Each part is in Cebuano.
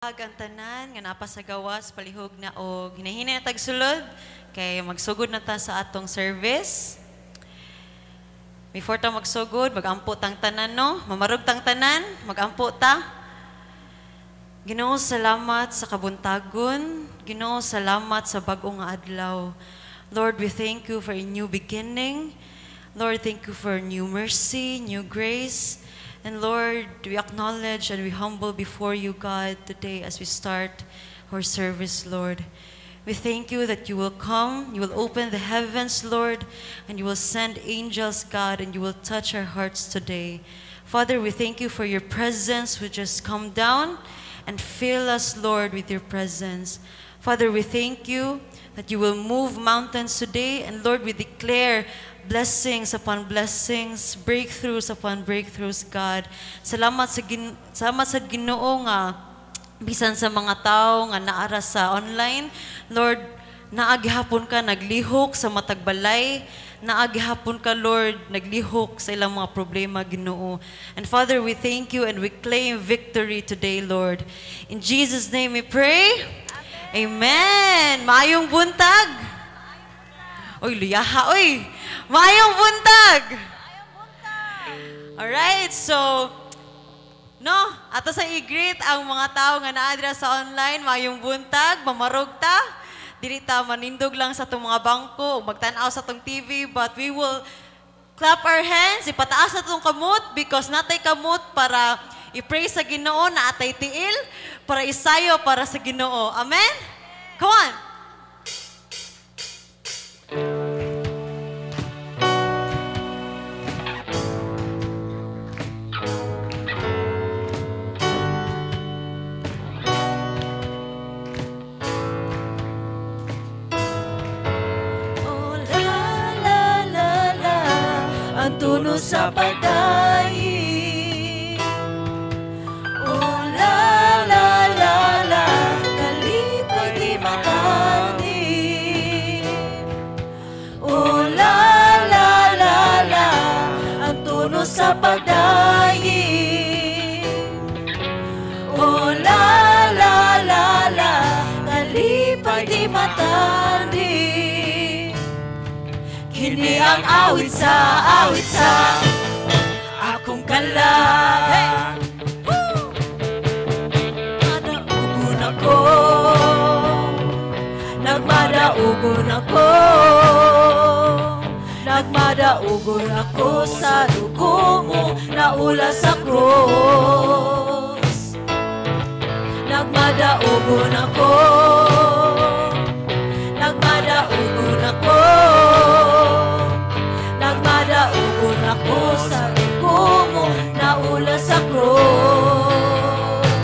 Ang tanan nga naa pa sa gawas, palihog na og hinahinay na tagsulod kay magsugod na ta sa atong service. Before ta magsugod, magampo tang tanan, no? Mamarog tang tanan, magampo ta. Ginoo, salamat sa kabuntagon. Ginoo, salamat sa bag-o nga adlaw. Lord, we thank you for a new beginning. Lord, thank you for new mercy, new grace. And Lord, we acknowledge and we humble before you, God, today as we start our service, Lord. We thank you that you will come, you will open the heavens, Lord, and you will send angels, God, and you will touch our hearts today. Father, we thank you for your presence, which just come down and fill us, Lord, with your presence. Father, we thank you that you will move mountains today, and Lord, we declare blessings upon blessings, breakthroughs upon breakthroughs, God. Salamat sa Ginoo nga bisan sa mga tao nga naara sa online, Lord, naa gihapon ka naglihok sa matag balay, naa gihapon ka, Lord, naglihok sa ilang mga problema, Ginoo. And Father, we thank you and we claim victory today, Lord. In Jesus' name we pray. Amen. Maayong buntag. Oy, luyaha, oy. Maayong buntag. Alright, so, no, ato sa i-greet ang mga tao nga naa dira sa online, maayong buntag, mamarog ta. Dili ta manindog lang sa atong mga bangko o magtan-aw sa atong TV, but we will clap our hands, ipataas na atong kamot because natay kamot para i-pray sa Ginoo, na atay tiil para isayo para sa Ginoo. Amen? Come on. Oh la la la la, ang tuno sa pagdayi. Oh la la la la, kalipay di matandi. Oh la la la la, ang tuno sa pagdayi. Oh la la la la, kalipay di matandi. Kini ang awit sa akong kalag. Nagmadaugon ako, nagmadaugon ako, nagmadaugon ako sa dugo mo naula sa krus. Nagmadaugon ako, nagmadaugon ako, nagmadaugon ako sa dugo mo naula sa krus.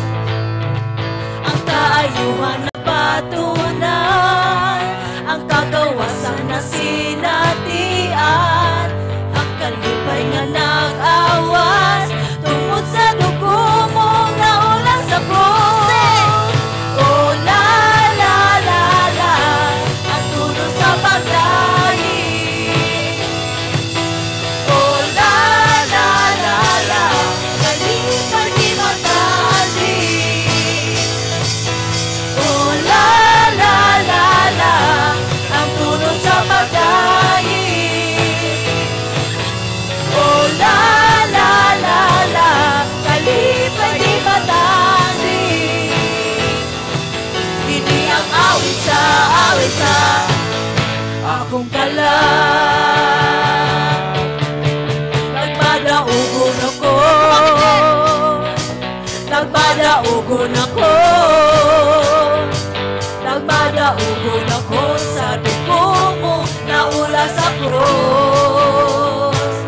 Ang kaayuhan na patunay, ang kagawasan na sinatian, ang kalipay nga nag-awas tungod sa dugo mo naula sa krus. Oh la la la la, ang tuno sa pagdayi. Oh la la la la, kalipay di matandi. Oh la la la la, ang tuno sa pagdayi. Oh la la la la, kalipay di matandi. Kini ang awit sa akong kalag. Nagmadaugon ako, nagmadaugon ako, nagmadaugon ako sa dugo mo naula sa krus.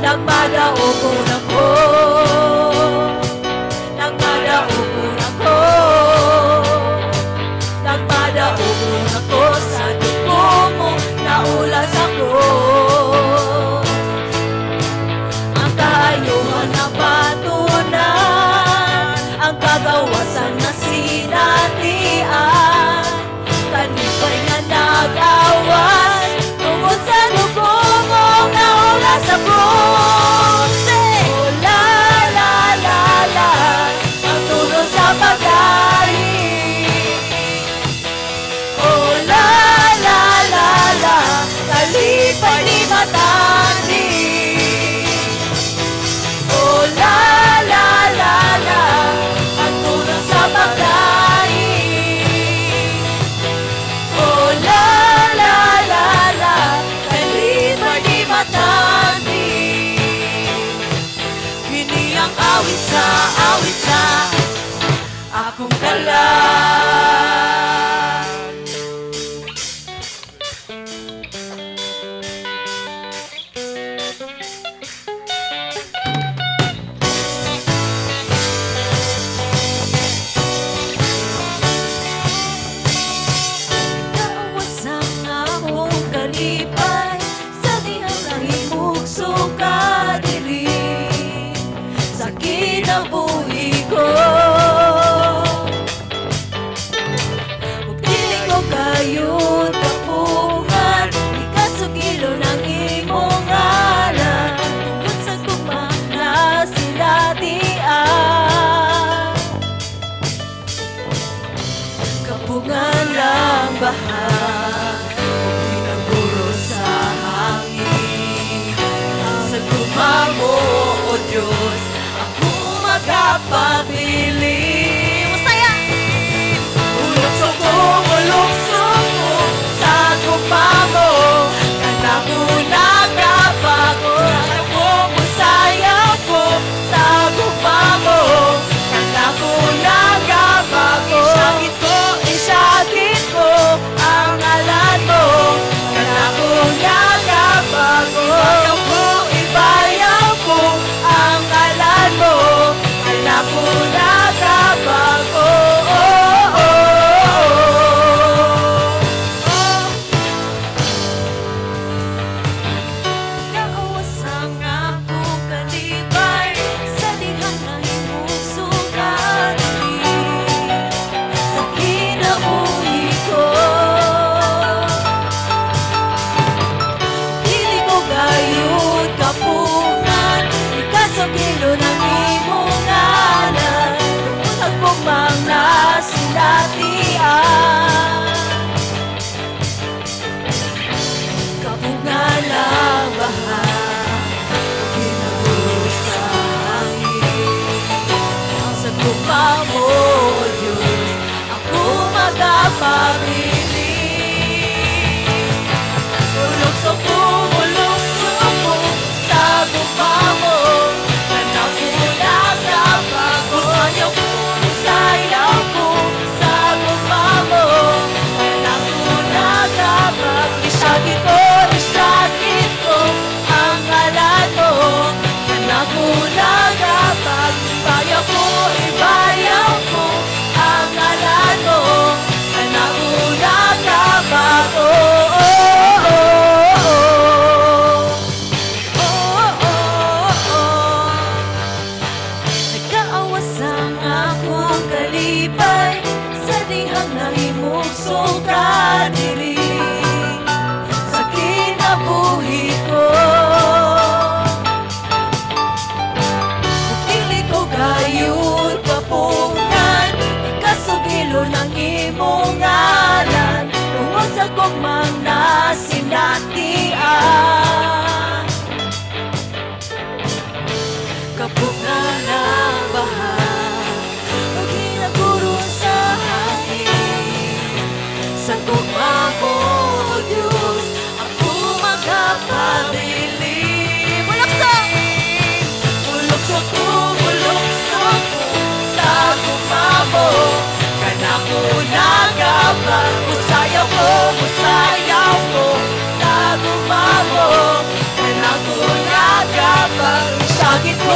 Nagmadaugon ako, nagmadaugon ako, nagmadaugon ako sa dugo mo. Sa gugmang nasinatian. Kapog na baha, paghinaguro sa hangin. Sa gugma mo, Diyos, ako magapabilin. Mulukso! Mulukso ko sa gugma mo. Kanako nagaba, musayaw ko sa gugma mo. Kanako nagaba, isagin ko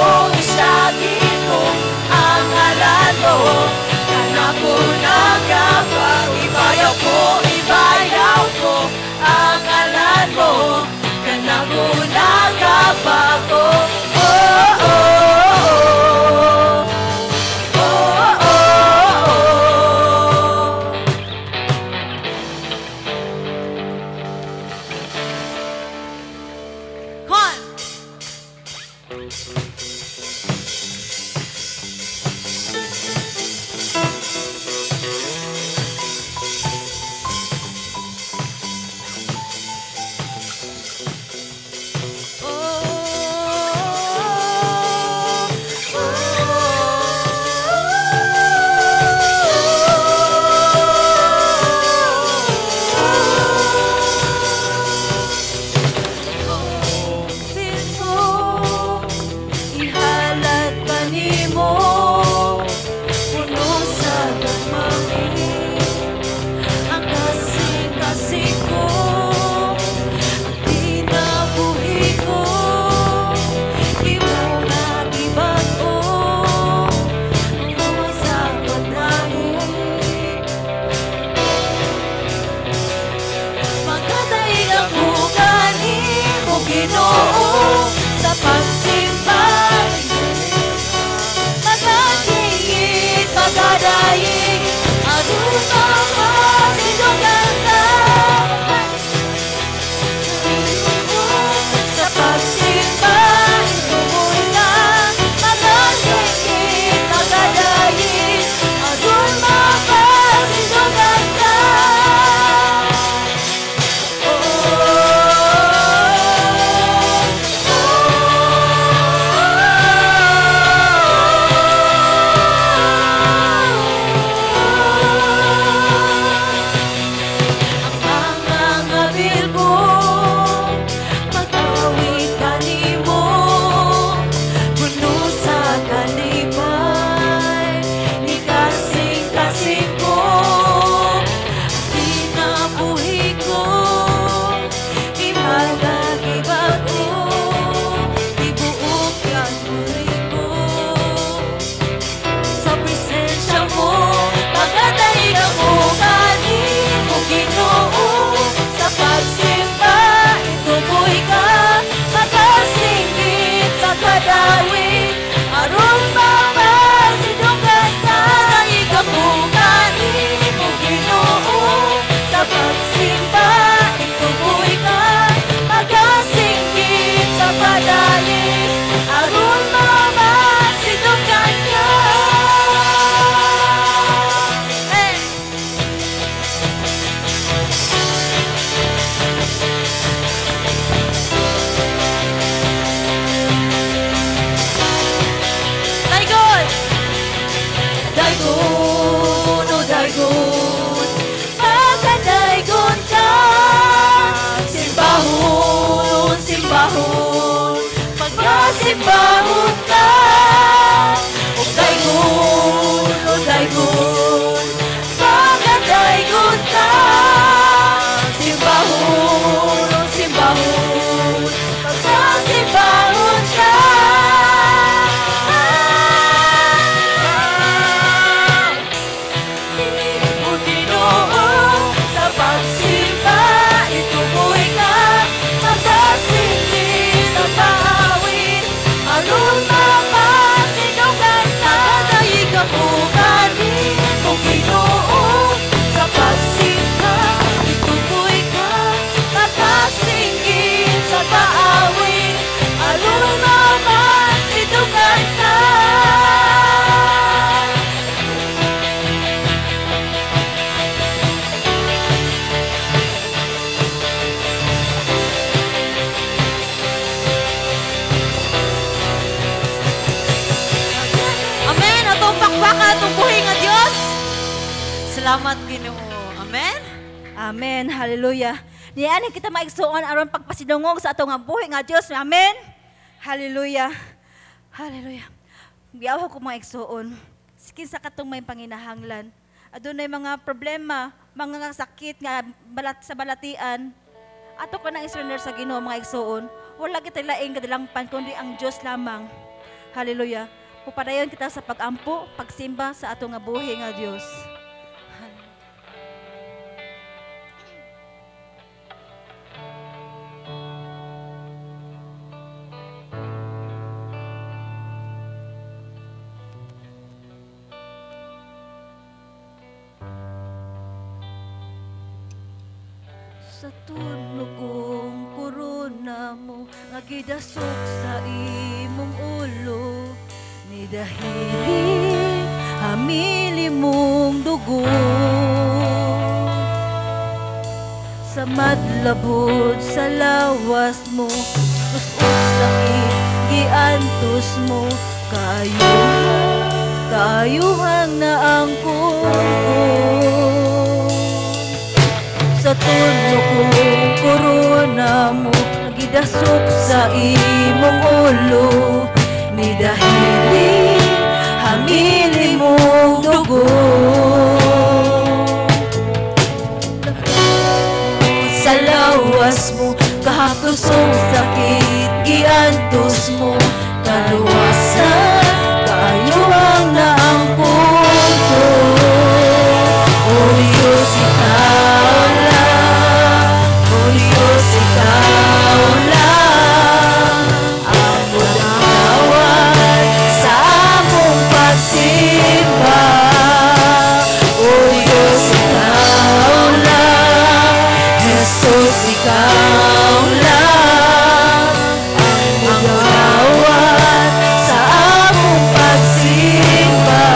ang ngalan mo. Kanako nagaba, ibayaw ko ang ngalan mo. Kanako nagaba ko. Oh, oh, oh. Oh, oh, oh. Come on! Ihalad kanimo, puno sa gugmami. Ang kasing-kasing ko, ang kinabuhi ko, imo nga gibag-o, ang mga sa pagdaig. Magkadaig ako kanimo, Ginoo, sa pagsimba. Magkakingit, magkadaig, aron makasindugan ka. Sa pagsimba, tumuloy ka. Magkakingit, magkadaig, aron makasindugan ka. Ang mga ngabil ko, mag-awit kanimo, puno sa kalipay, ni kasing-kasing ko, ang kinabuhi ko, imalagibag-o, tibuok yan ko. Sa presensya mo, magkadaig ako kanimo, Ginoo. Sa pagsimba, ituboy ka. Sa kasingit, sa kadawit, aron mapasindugan ka. Daig ako kanimo, Ginoo. Sa pagsimba, ituboy ka. Pagkasingit sa padalig, aron mapasindugan ka. Hey! Daigon! Daigon, oh daigon, pagkadaigon ka. Simbahon, simbahon, pagkasimbahon ka. O daigon, oh daigon, pagkadaigon ka. Simbahon, oh simbahon, pagkasimbahon ka. O Ginoo, sa pagsimba, ituboy ka. Pagkasingit ang paawit, aron Salamat Ginoo. Amen. Amen. Hallelujah. Niani kita maigsuon aron pagpasidungog sa atong buhi nga Dios. Amen. Hallelujah. Hallelujah. Giawhag ko, mga igsuon. Kinsa katong may panginahanglan? Adunay mga problema, mga sakit nga balat sa balatian. Ato ka nang isurrender sa Ginoo, mga igsuon. Wala kita laing kadalangpan kundi ang Dios lamang. Hallelujah. Pupadayon kita sa pagampo, pagsimba sa atong nga buhi nga Dios. Sa tuno kong korona mo nga gidasok sa imong ulo, ni dahili hamili mong dugo. Sa madlabod sa lawas mo, tusok sakit giantos mo, kaayuhang naangkon ko. Sa tuno kong korona mo gidasok sa imong ulo, ni dahili hamili mong dugo. Sa lawas mo kahaplos og sakit giantos mo, kaluwasan kaayuhang naangkon ko. O Diyos, ikaw lang, O Diyos, ikaw lang ang mudawat sa among pagsimba. O Diyos, ikaw lang, Jesus, ikaw lang ang mudawat sa among pagsimba.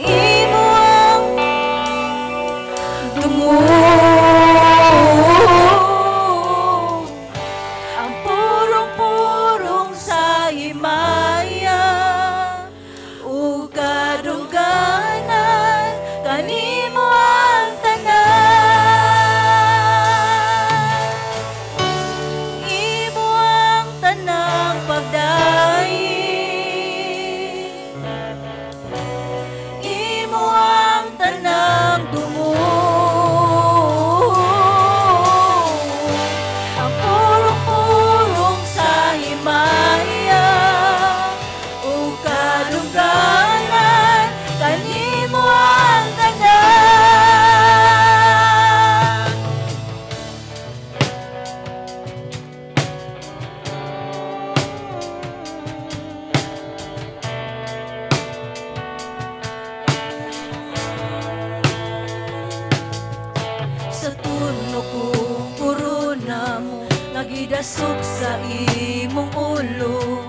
Imo ang dungog, ang purong-purong sa himaya ug kadungganan kanimo ang tanan. Imo ang tanang pagdaig, imo ang tanang dungog, ang purong-purong sa himaya ug kadungganan kanimo ang tanan. Sa turno kong korona mo nagidasok sa imong ulo,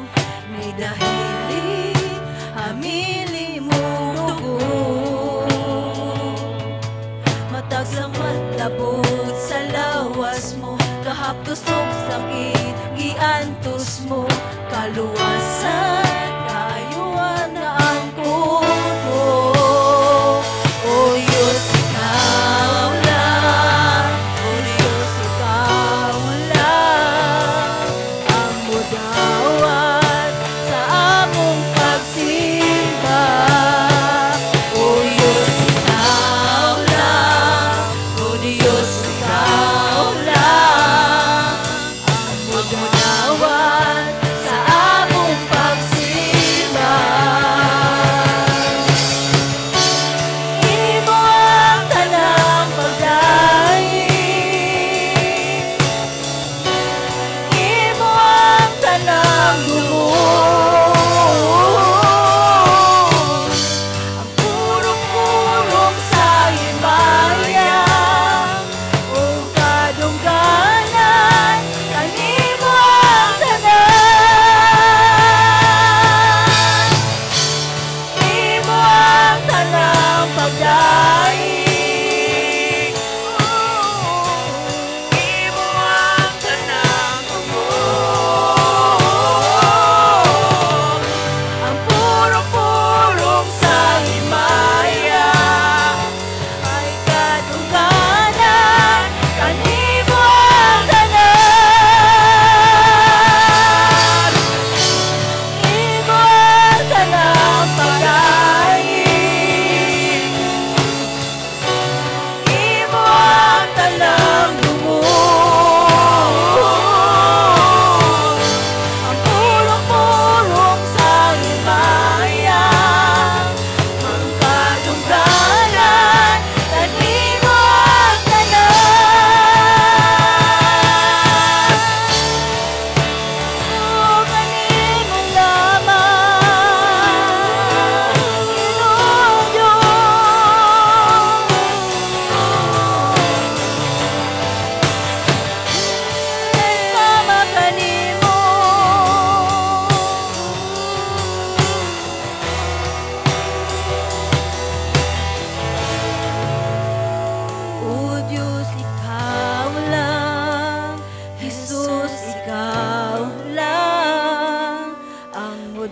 ni dahili hamili mong dugo. Matag lang matlabot sa lawas mo, kahaptos og sakit giantos mo, kaluwasan kaayuhan na angkon ko. O Diyos, ikaw lang, O Diyos, ikaw lang ang mudawat sa among pagsimba. O Diyos, ikaw lang, O Diyos, ikaw lang ang mudawat sa among pagsimba.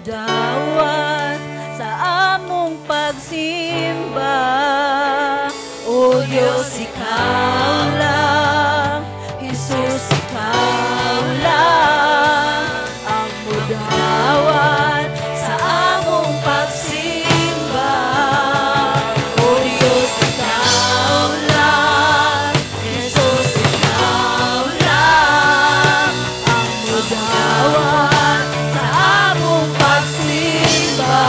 mudawat sa among pagsimba. O Diyos, ikaw lang, Jesus, ikaw lang ang mudawat sa among pagsimba. O Diyos, ikaw lang, Jesus, ikaw lang ang mudawat sa among pagsimba.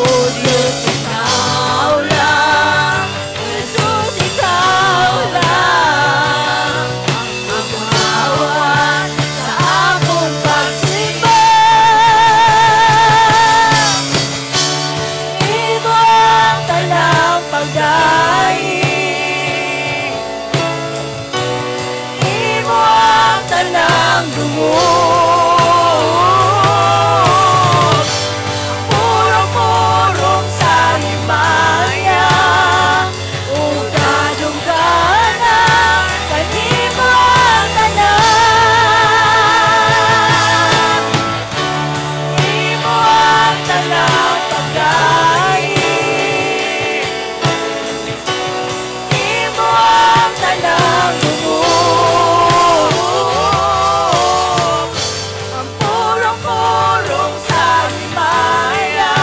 O Diyos, ikaw lang, Jesus, ikaw lang ang mudawat sa among pagsimba. Imo ang tanang pagdaig, Imo ang tanang dungog, purong-purong sa himaya ug kadungganan, kanimo ang tanan. Imo ang tanang pagdaig, Imo ang tanang dungog, ang purong-purong sa himaya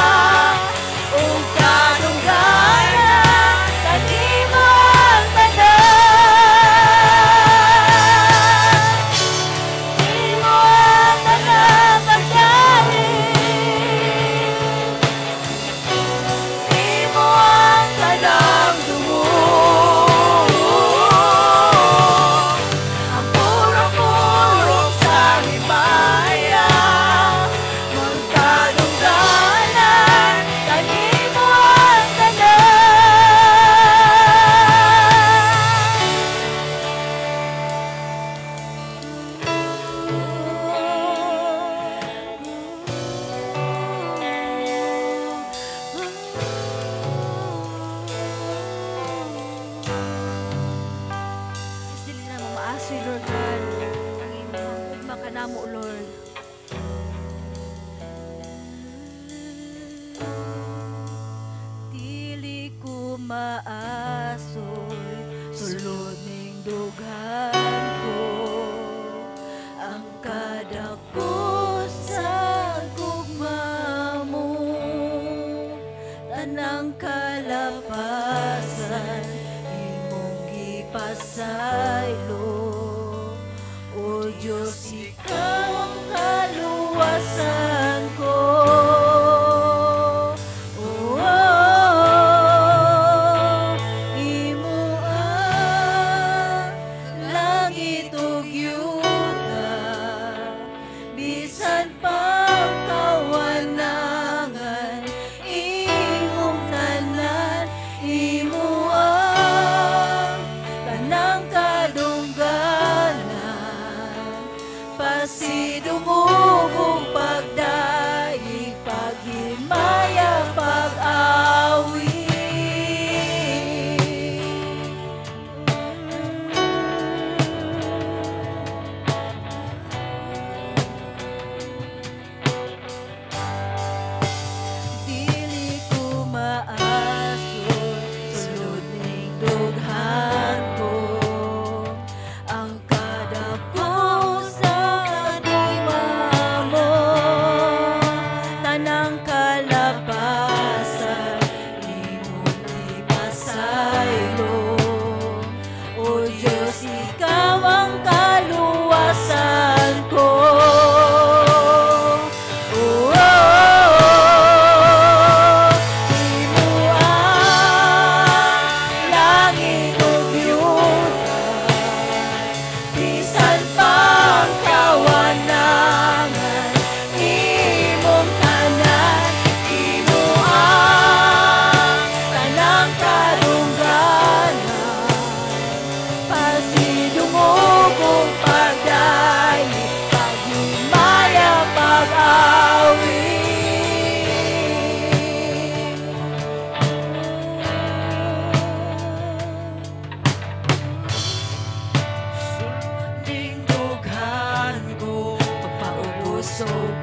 ug kadungganan, kanimo ang tanan. Imo ang tanang pagdaig, Imo ang tanang dungog, ang purong-purong sa himaya ug kadungganan, kanimo ang tanan. Yes, dili na mo maasoy, Lord God, ang imong gugma kanamo, Lord. Dili ko maasoy, sulod ning dughan ko ang kadako sa gugma mo, tanang kalapasan imong gipasaylo. O Diyos, ikaw ang kaluwasan ko. Oh, imo ang langit ug yuta, bisan pang kawanangan, imong tanan, imo ang tanang kadungganan, pasidungog ug pagdaig.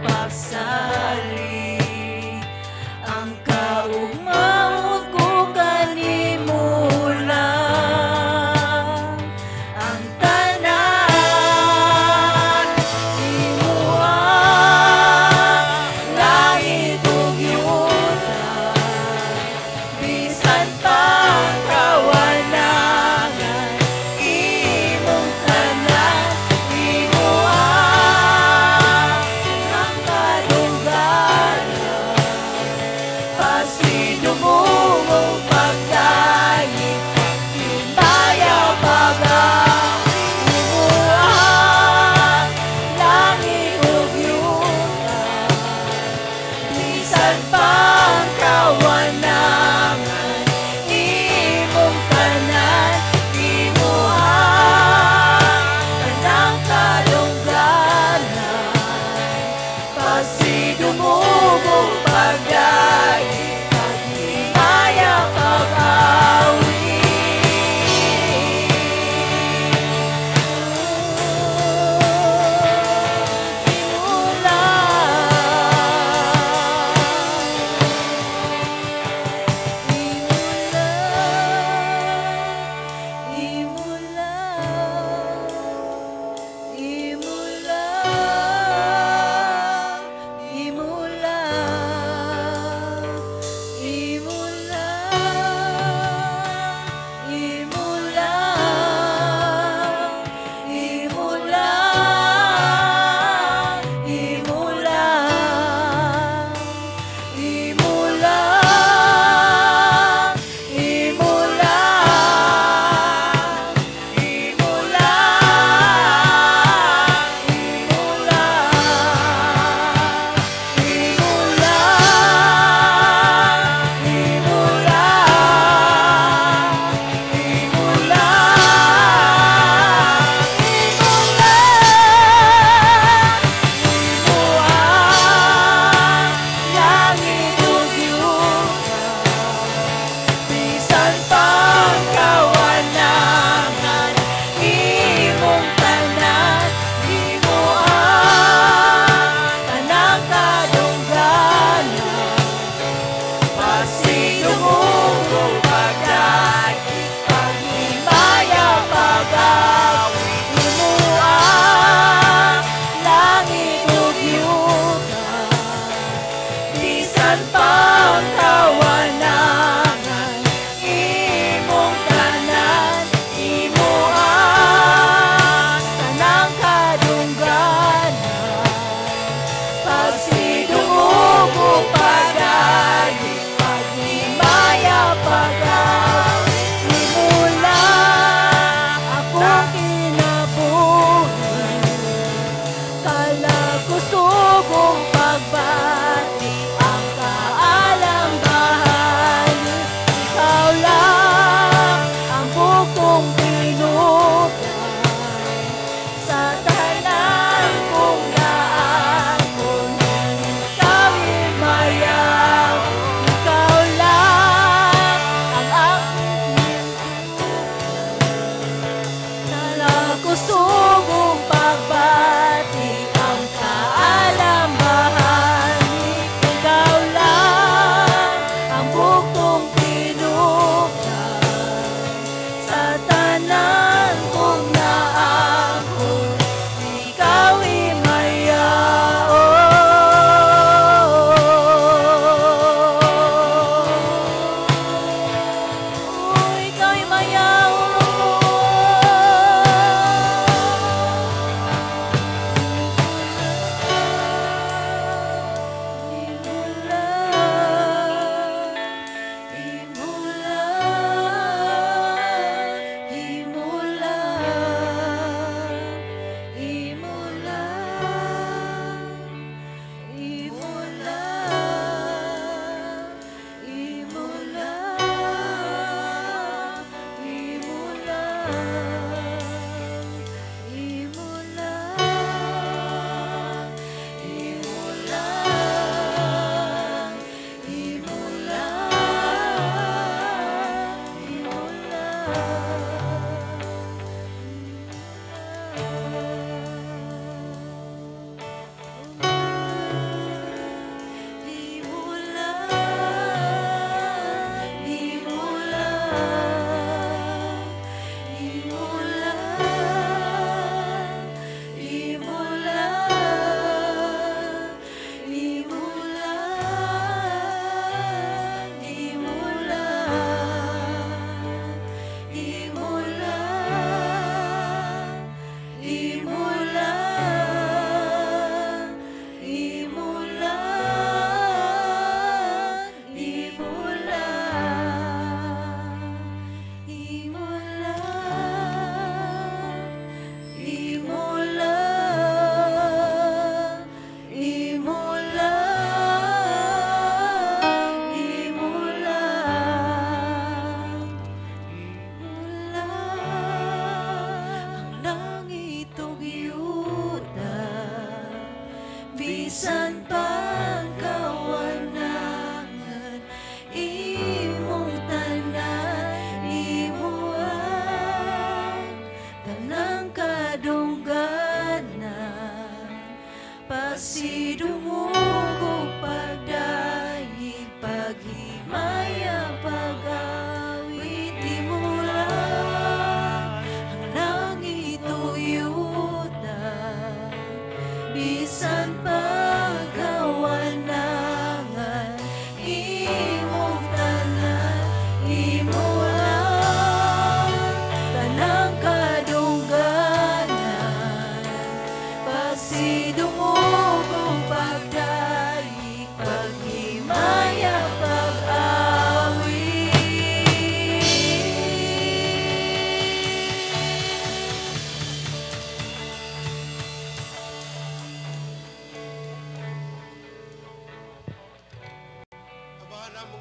Pagsalig ang kaugmaon ko kanimo lang. Ang tanan imoha, langit ug yuta, bisan pa kawanangan, imong tanan. Imoha ang kadungganan, pasidungog pagdayeg, himaya pag-awit. Imoha langit ug yuta, bisan pa kawanangan, imong tanan. Imoha tanang kadungganan, pasidungog pagdayeg, paghimaya pag-awit. Imo lang. Imo lang, imo lang, imo lang, imo lang.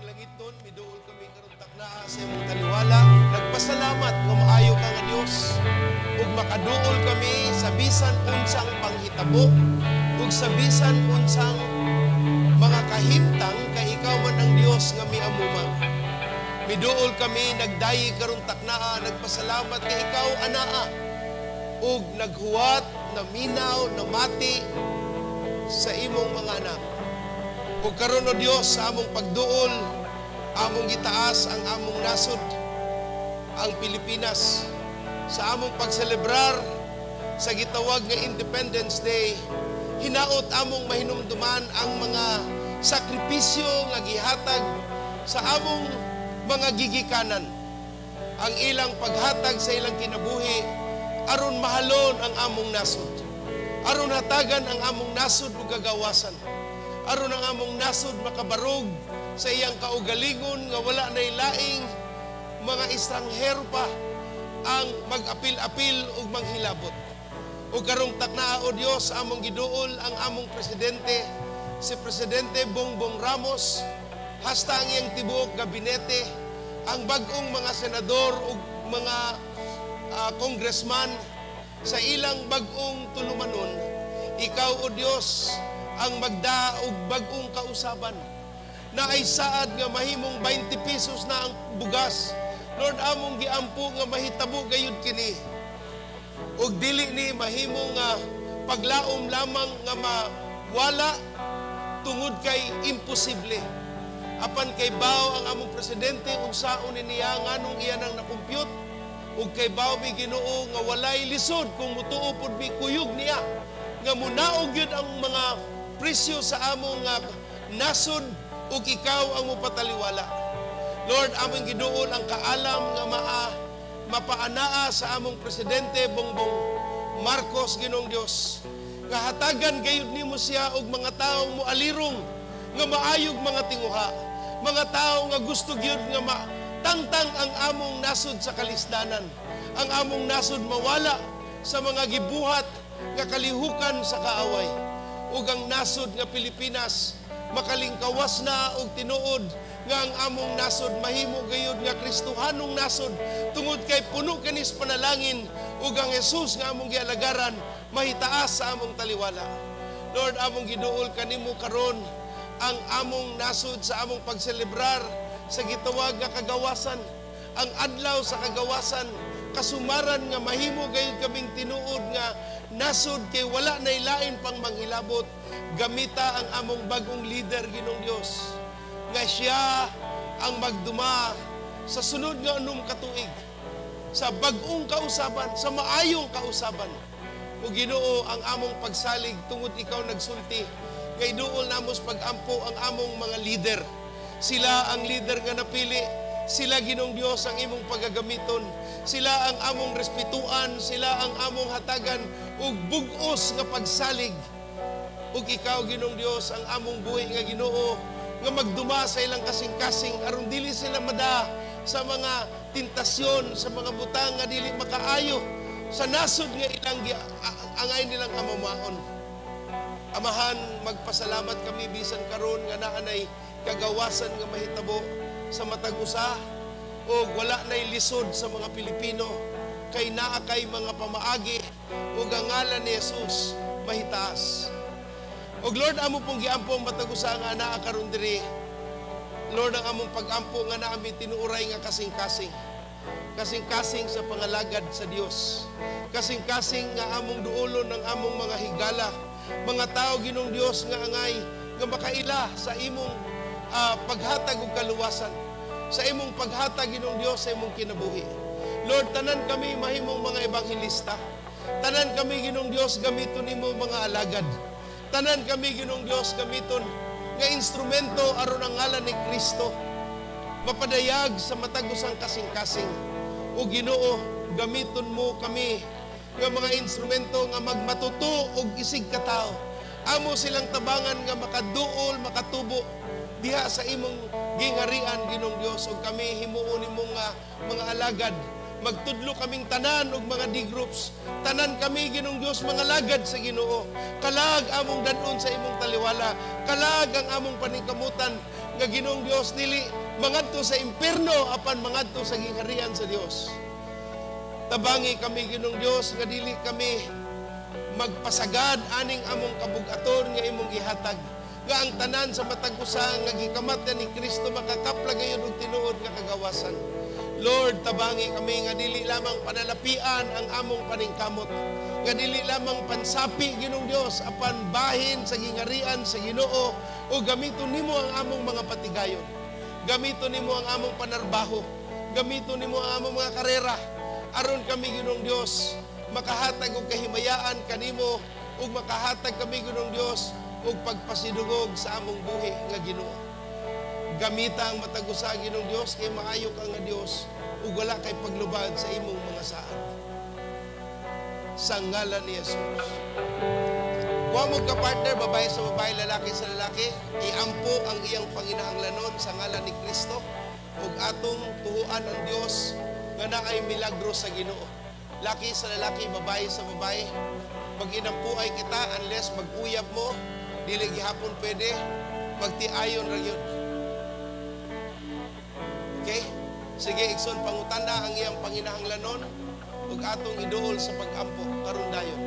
Aming langitnon, miduol kami karong taknaa sa imong taliwala. Nagpasalamat nga maayo ka nga Dios. Ug makaduol kami sa bisan unsang panghitabo ug sa bisan unsang mga kahimtang, kay ikaw man ang Dios nga miamumang. Miduol kami, nagdayi karong taknaa, nagpasalamat kay ikaw anaa ug naghuwat, naminaw, namati sa imong mga anak. Ug karon, O Dios, sa among pagduol, among gitaas ang among nasod, ang Pilipinas. Sa among pagselebrar sa gitawag nga Independence Day, hinaot among mahinumduman ang mga sakripisyo nga gihatag sa among mga gigikanan. Ang ilang paghatag sa ilang kinabuhi aron mahalon ang among nasod. Aron hatagan ang among nasod ug kagawasan, aron ang among nasod makabarog sa iyang kaugalingon nga wala nay laing mga estranghero pa ang mag-apil-apil ug manghilabot. Ug karong taknaa, O Dios, among giduol ang among presidente, si Presidente Bongbong Ramos, hasta ang iyang tibuok gabinete, ang bag-ong mga senador ug mga congressman sa ilang bag-ong tulumanon. Ikaw, O Dios, ang magda og bag-ong kausaban na ay saad nga mahimong 20 pesos na ang bugas. Lord, among giampo nga mahitabo gayud kini. Ug dili ni mahimo nga paglaom lamang nga mawala tungod kay imposible. Apan kay bao ang among presidente unsaon ni niya, nganong iya nang nakompyut, ug kay bao mi, Ginoo, nga walay lisod kung mutuo pud mi kuyog niya nga munaog gyud ang mga presyo sa among nasod ug ikaw ang mopataliwala. Lord, among giduol ang kaalam nga mapaanaa sa among presidente Bongbong Marcos, Ginoong Dios. Nga hatagan gayud nimo siya og mga taong moalirong nga maayog mga tinguha. Mga tao nga gusto gyud nga matangtang ang among nasod sa kalisdanan. Ang among nasod mawala sa mga gibuhat nga kalihukan sa kaaway. Ug ang nasod nga Pilipinas makalingkawas na og tinuod nga ang among nasod mahimo gayud nga Kristohanong nasod tungod kay puno kanis panalangin ug ang Jesus nga among gialagaran mahitaas sa among taliwala. Lord, among giduol kanimo karon ang among nasod sa among pagselebrar sa gitawag nga kagawasan, ang adlaw sa kagawasan, kasumaran nga mahimo gayud kaming tinuod nga nasod kay wala nay lain pang manghilabot. Gamita ang among bagong leader, Ginoong Dios, nga siya ang magduma sa sunod nga 6 ka tuig sa bag-ong kausaban, sa maayong kausaban. O Ginoo, ang among pagsalig tungod ikaw nagsulti kay duol namos pag-ampo ang among mga leader. Sila ang leader nga napili. Sila, Ginoong Dios, ang imong pagagamiton. Sila ang among respetuan, sila ang among hatagan ug bug-os nga pagsalig. Ug ikaw, Ginoong Dios, ang among buhi nga Ginoo nga magduma sa ilang kasing-kasing aron dili sila mada sa mga tentasyon, sa mga butang nga dili makaayo sa nasod nga ilang angay nilang amamaon. Amahan, magpasalamat kami bisan karon nga naanay kagawasan nga mahitabo sa matag usa o wala nay lisod sa mga Pilipino kay naa kay mga pamaagi ug ang ngalan ni Jesus mahitaas. Og Lord, amo pong giampo ang matag usa nga naa karon diri. Lord, ang among pag-ampo nga naa mi tinuoray nga kasing-kasing. Kasing-kasing sa pangalagad sa Dios. Kasing-kasing nga among duolon ng among mga higala. Mga tao, Ginoong Dios, nga angay nga makaila sa imong paghatag og kaluwasan. Sa imong paghatag, Ginoong Dios, sa imong kinabuhi. Lord, tanan kami mahimong mga ebanghelista. Tanan kami, Ginoong Dios, gamiton nimo mga alagad. Tanan kami, Ginoong Dios, gamiton nga instrumento aron ang ngalan ni Kristo mapadayag sa matag usang kasing-kasing. O Ginoo, gamiton mo kami nga mga instrumento nga magmatuto og isig katawo. Amo silang tabangan nga makaduol, makatubo diha sa imong gingharian, Ginoong Dios, ug kami himuon nimo nga mga alagad, Magtudlo kaming tanan og mga D-groups. Tanan kami, Ginoong Dios, mga lagad sa Ginoo. Kalag among dadon sa imong taliwala. Kalag ang among paningkamutan nga Ginoong Dios dili mangadto sa impierno apan mangadto sa gingharian sa Dios. Tabangi kami, Ginoong Dios, nga dili kami magpasagad aning among kabugaton nga imong gihatag. Nga ang tanan sa matag usa nga gikamatyan ni Kristo makakapla gayon og tinuod nga kagawasan. Lord, tabangi kami nga dili lamang panalapian ang among paningkamot, nga dili lamang pansapi, Ginoong Dios, apan bahin sa gingarian sa Ginoo o gamiton nimo ang among mga patigayon. Gamiton nimo ang among panarbaho. Gamiton nimo ang among mga karera. Aron kami, Ginoong Dios, makahatag og kahimayaan kanimo ug makahatag kami, Ginoong Dios, og pagpasidungog sa among buhi nga Ginoo. Gamita ang matag usa, Ginoong Dios, kay maayo ka nga Dios ug wala kay paglubad sa imong mga saad. Sa ngalan ni Jesus. Kuha mo ka partner, babae sa babae, lalaki sa lalaki, iampo ang iyang panginahanglanon sa ngalan ni Kristo ug atong tuhuan ang Dios nga naay milagro sa Ginoo. Laki sa lalaki, babae sa babae, mag-inampo ay kita unless mag-uyab mo, dili gihapon pwede, magtiayon ra gyud. Okay? Sige, igsoon, pangutana ang iyang panginahanglanon ug atong iduol sa pag-ampo karon dayon.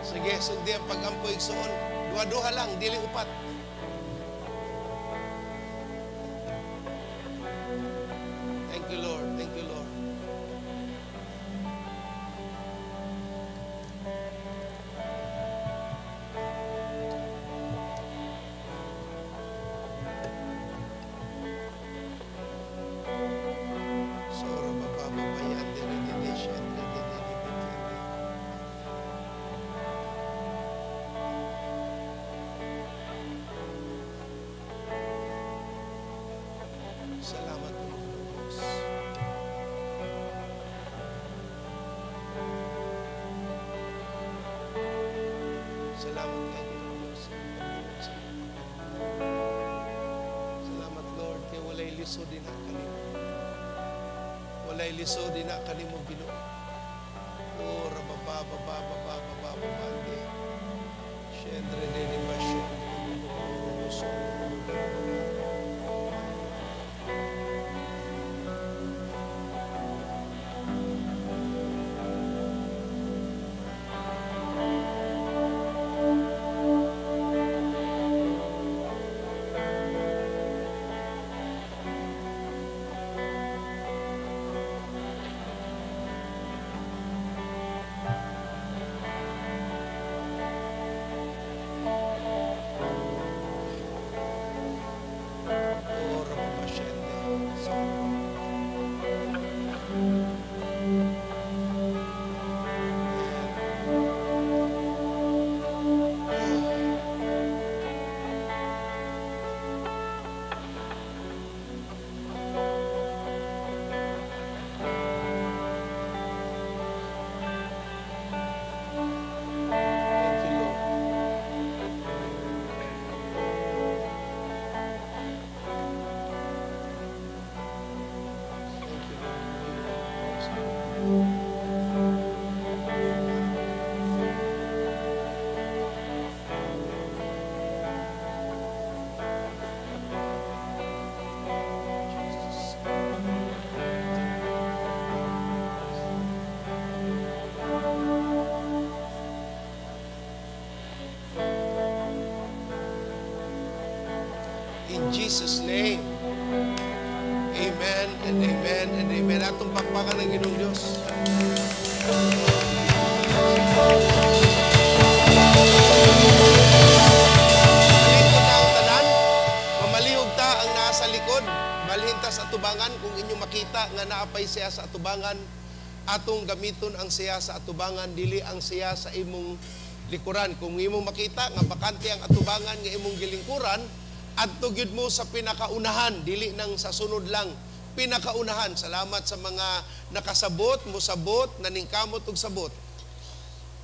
Sige, sugdi ang pag-ampo, igsoon. Duha-duha lang, dili upat. Thank you, Lord. Thank you, Lord. Sora baba baba yan, dire dire siya, dire dire dire dire. Salamat, Panginoon Diyos. Salamat kay Ginoong Diyos sa iyong pagbuot sa iyong pagkabuhat. Salamat, Lord, kay walay liso din na kanimo. Walay liso din na kanimo, Ginoo. O, rababa, baba, baba, baba, baba, di. Siyendre, de, di ba, siyendre, de, O, rababa, siyende. Thank you, Lord. Thank you, Lord. Jesus. In Jesus' name. Amen and amen and amen. Atong pakpakan ng Ginoong Diyos. Talikod na ang tanan. Mamalihog ta ang naa sa likod. Balhin ta sa atubangan kung inyong makita nga naapay siya sa atubangan. Atong gamiton ang siya sa atubangan, dili ang siya sa imong likuran. Kung imong makita nga bakante ang atubangan nga imong gilingkuran, adto gyud mo sa pinakaunahan, dili nang sa sunod lang. pinakaunahan. Salamat sa mga nakasabot, musabot, naningkamot og sabot.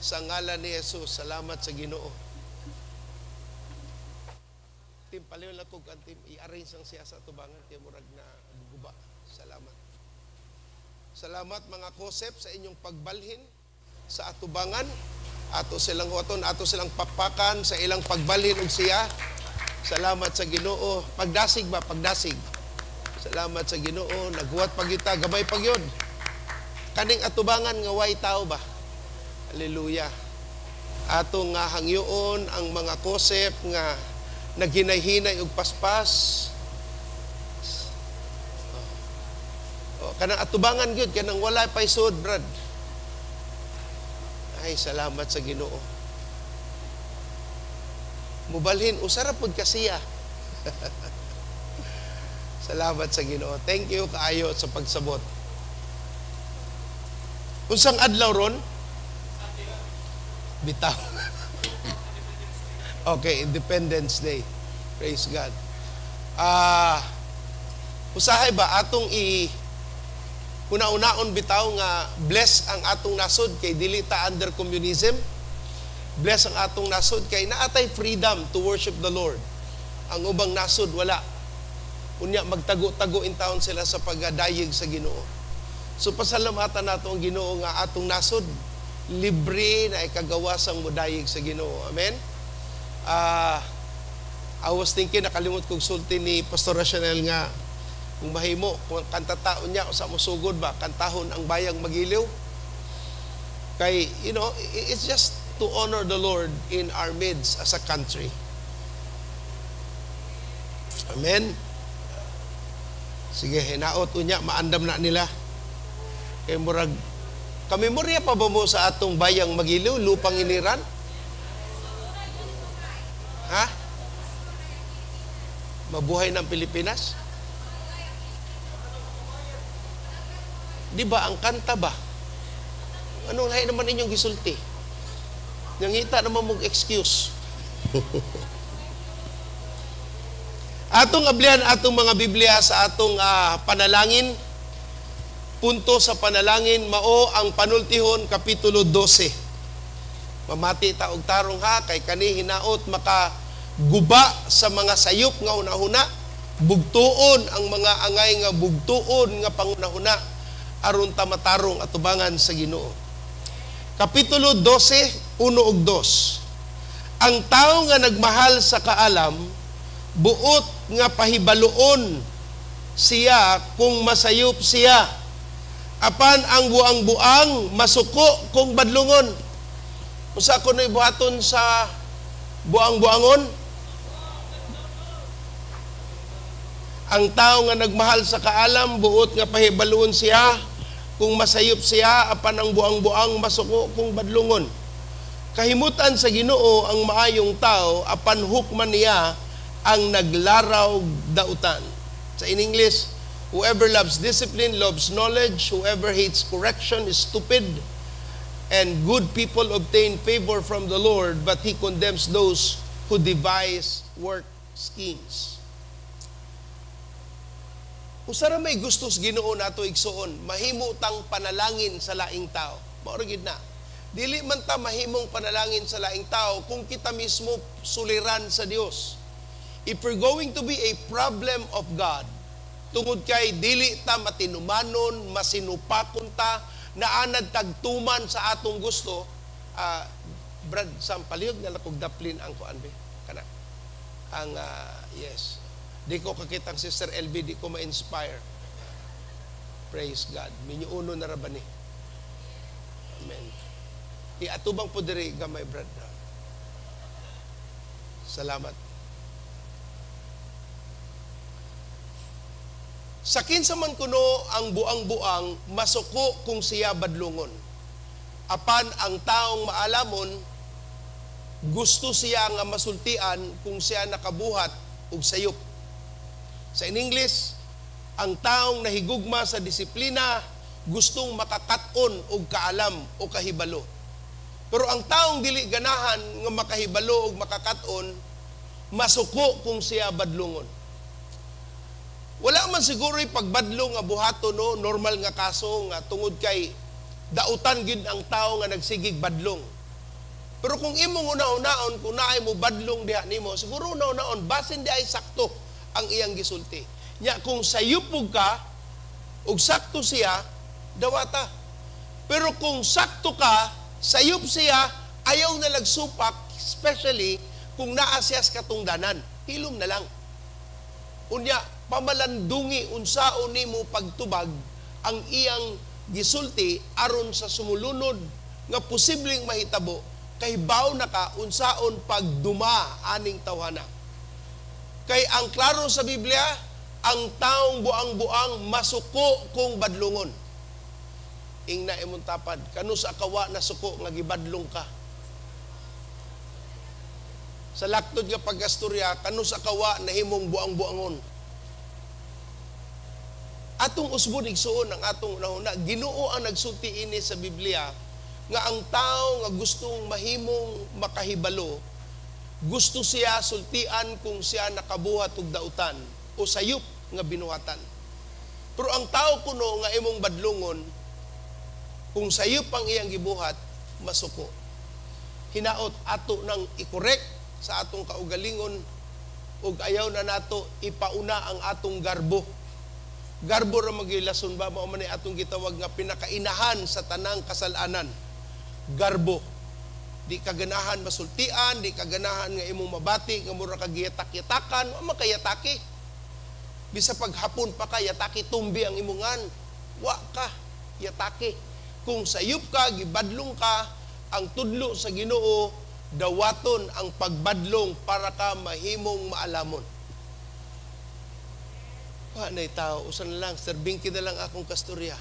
Sa ngalan ni Jesus, salamat sa Ginoo. Team, paliw lang kog ang team, i-arrange ang siya sa tubangan kay murag na guba. Salamat. Salamat, mga kosep, sa inyong pagbalhin sa atubangan. Ato silang huwaton, ato silang pakpakan sa ilang pagbalhin og siya. Salamat sa Ginoo. Pagdasig ba? Pagdasig. Salamat sa Ginoo. Naghuwat pagita, gamay pagyod. Kaning atubangan nga way tao ba? Hallelujah. Ato nga hangyoon ang mga kosep nga naghinay-hinay og paspas. Oh, kanang atubangan gyud, kanang walay pay sud, brad. Ay, salamat sa Ginoo. Mubalhin usara pud kasiya. Salamat sa Ginoo. Thank you kaayo sa pagsabot. Unsang adlaw ron? Bitaw. Okay, Independence Day. Praise God. Usahay ba atong i una-unaon bitaw nga bless ang atong nasod kay dili ta under communism. Bless ang atong nasod kay naatay freedom to worship the Lord. Ang ubang nasod wala. Unya magtago-tago in taon sila sa pagadayeg sa Ginoo. So pasalamatan nato ang Ginoo nga atong nasod libre na ikagawasang modayeg sa Ginoo. Amen. I was thinking, nakalimot kog sulti ni Pastor Chanel nga kung mahimo, kung kanta taon niya sa musugod ba, kantahon ang Bayang Magiliw. Kay, it's just to honor the Lord in our midst as a country. Amen. Sige, hinaot unya, maandam na nila. Kay murag, kamemorya pa ba mo sa atong Bayang Magiliw, Lupang Iniran? Ha? Mabuhay ng Pilipinas? Di ba ang kanta ba? Anong lahi naman inyong gisulti? Nangita naman mong excuse. Atong ablihan atong mga Biblia sa atong panalangin. Punto sa panalangin mao ang Panultihon kapitulo 12. Mamati ta og tarong ha, kay kani hinaot makaguba sa mga sayop nga hunahuna, bugtuon ang mga angay nga bugtuon nga pangunahuna aron ta matarong atubangan sa Ginoo. Kapitulo 12, 1 ug 2. Ang tawo nga nagmahal sa kaalam, buot nga pahibaluon siya kung masayop siya. Apan ang buang-buang masuko kung badlungon. Usa kuno'y buhaton sa buang-buangon? Ang tao nga nagmahal sa kaalam, buot nga pahibaluon siya kung masayop siya, apan ang buang-buang masuko kung badlungon. Kahimutan sa Ginoo ang maayong tao, apan hukman niya ang naglaraw dautan. Sa in English, whoever loves discipline loves knowledge, whoever hates correction is stupid, and good people obtain favor from the Lord, but He condemns those who devise work schemes. Usara may gustos Ginoo nato igsuon, mahimo tang panalangin sa laing tao. Mao ra gid na. Dili man ta mahimong panalangin sa laing tao kung kita mismo suliran sa Dios. If we're going to be a problem of God, tungod kay dili ta matinumanon, masinupakon ta, naanad tagtuman sa atong gusto, Brad, sam palihog na lang kog daplin ang kuan be. Kana. Ang yes. Di ko kakitang Sister LB, di ko ma-inspire. Praise God. Minyuuno na ra ba ni? Amen. Iatubang po diri gamay, Brad. Salamat. Sa kinsa man kuno ang buang-buang masuko kung siya badlungon. Apan ang taong maalamon gusto siya nga masultian kung siya nakabuhat og sayop. Sa in English, ang taong nahigugma sa disiplina gustong makakat-on og kaalam o kahibalo. Pero ang taong dili ganahan nga makahibalo og makakat-on, masuko kung siya badlungon. Wala man siguro pagbadlong nga buhato, no, normal nga kaso nga tungod kay dautan gyud ang tao nga nagsigig badlong. Pero kung imong una-unaon, kung naay mo badlong diha nimo, siguro una-unaon basin di ay sakto ang iyang gisulti. Nya kung sayupog ka ug sakto siya, dawata. Pero kung sakto ka, sayop siya, ayaw na lagsupak, especially kung naa siya sa katungdanan. Hilom na lang. Unya, pamalandungi unsaon nimo pagtubag ang iyang gisulti aron sa sumulunod nga posibleng mahitabo, kahibaw na ka unsaon pagduma aning tawhana. Kay ang klaro sa Biblia, ang taong buang-buang masuko kung badlungon. Ingna imong tapad, kanu sa kawa na suko nga gibadlong ka. Sa laktod nga pagkastorya, kanu sa kawa nahimong buang-buangon. Atong usbon igsuon ang atong unahuna, Ginoo ang nagsulti ini sa Biblia nga ang tao nga gustong mahimong makahibalo, gusto siya sultian kung siya nakabuhat og dautan o sayop nga binuhatan. Pero ang tao kuno nga imong badlungon, kung sayop ang iyang gibuhat, masuko. Hinaot ato nang i-correct sa atong kaugalingon ug ayaw na nato ipauna ang atong garbo. Garbo ra magilason ba, mao man atong gitawag nga pinakainahan sa tanang kasalanan. Garbo. Di ka ganahan masultian, di ka ganahan nga imong mabati nga mura ka giyatak-yatakan, wa man kayataki. Bisa paghapon pa ka yataki tumbi ang imongan, wa ka yataki. Kung sayop ka, gibadlong ka, ang tudlo sa Ginoo dawaton ang pagbadlong para ka mahimong maalamon. Wa nay tao, usan lang, serbingki na lang akong kasturya.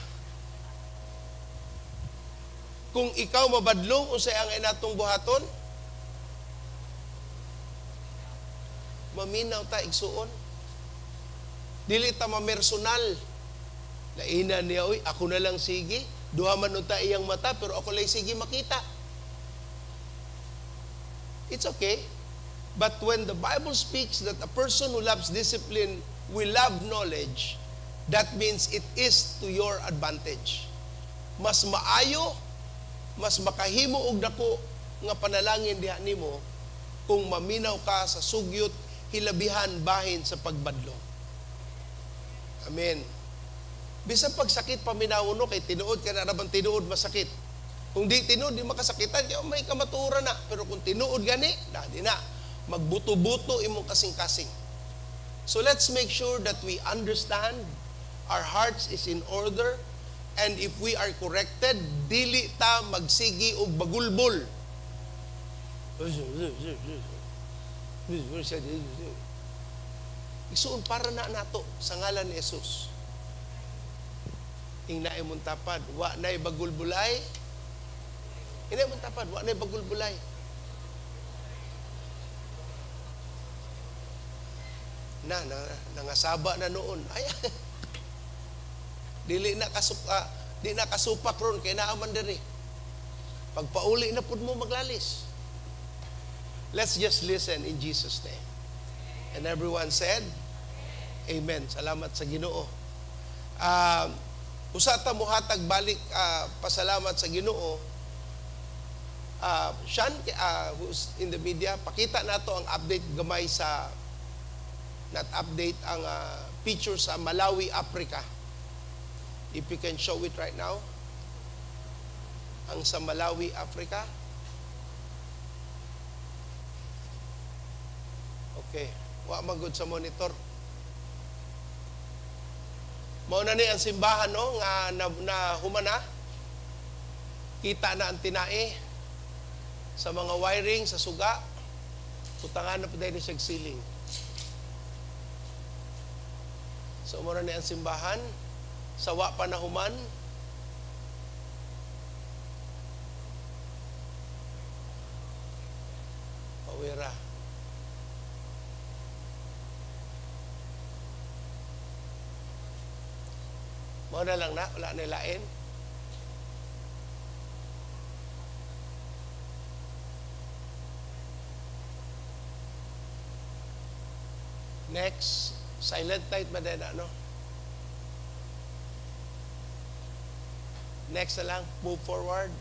Kung ikaw mabadlong, unsay ang inatong buhaton? Maminaw ta igsuon. Dili ta mamersonal. Laina niya, oy, ako na lang sige. Duha man unta iyang mata, pero ako lang sige makita. It's okay. But when the Bible speaks that a person who loves discipline will love knowledge, that means it is to your advantage. Mas maayo, mas makahimo og dako nga panalangin diha nimo kung maminaw ka sa sugyot hilabihan bahin sa pagbadlong. Amen. Bisan pagsakit paminaw no, kay tinuod ka na rabang tinuod masakit. Kung di tinuod di makasakitan, kay may kamatuoran na. Pero kung tinuod gani, na di na magbuto-buto imong kasing-kasing. So let's make sure that we understand our hearts is in order, and if we are corrected, dili ta magsigi og bagulbol. Isuon para na nato sa ngalan ni Jesus. Ingna imong tapad, wa nay bagulbulay. Ingna imong tapad, wa nay bagulbulay. Na nangasaba na noon. Ay, dili na kasuka, di na kasupak ron kay naa man diri. Pagpauli na pud mo maglalis. Let's just listen in Jesus' name. And everyone said, Amen. Salamat sa Ginoo. Usa ta mohatag balik pasalamat sa Ginoo. Sean, who's in the media, pakita nato ang update gamay sa, not update, ang picture sa Malawi, Africa. If you can show it right now. Ang sa Malawi, Africa. Okay. Wa magod sa monitor. Mao na ni ang simbahan, no, nga na humana. Kita na ang tinae sa mga wiring sa suga. Putangan na po dahil siya siling. So mao na ni ang simbahan. Sawa pa na human. Pawira. Mao na lang na, wala na lain. Next. Silent night ba din, ano? Next na lang, move forward.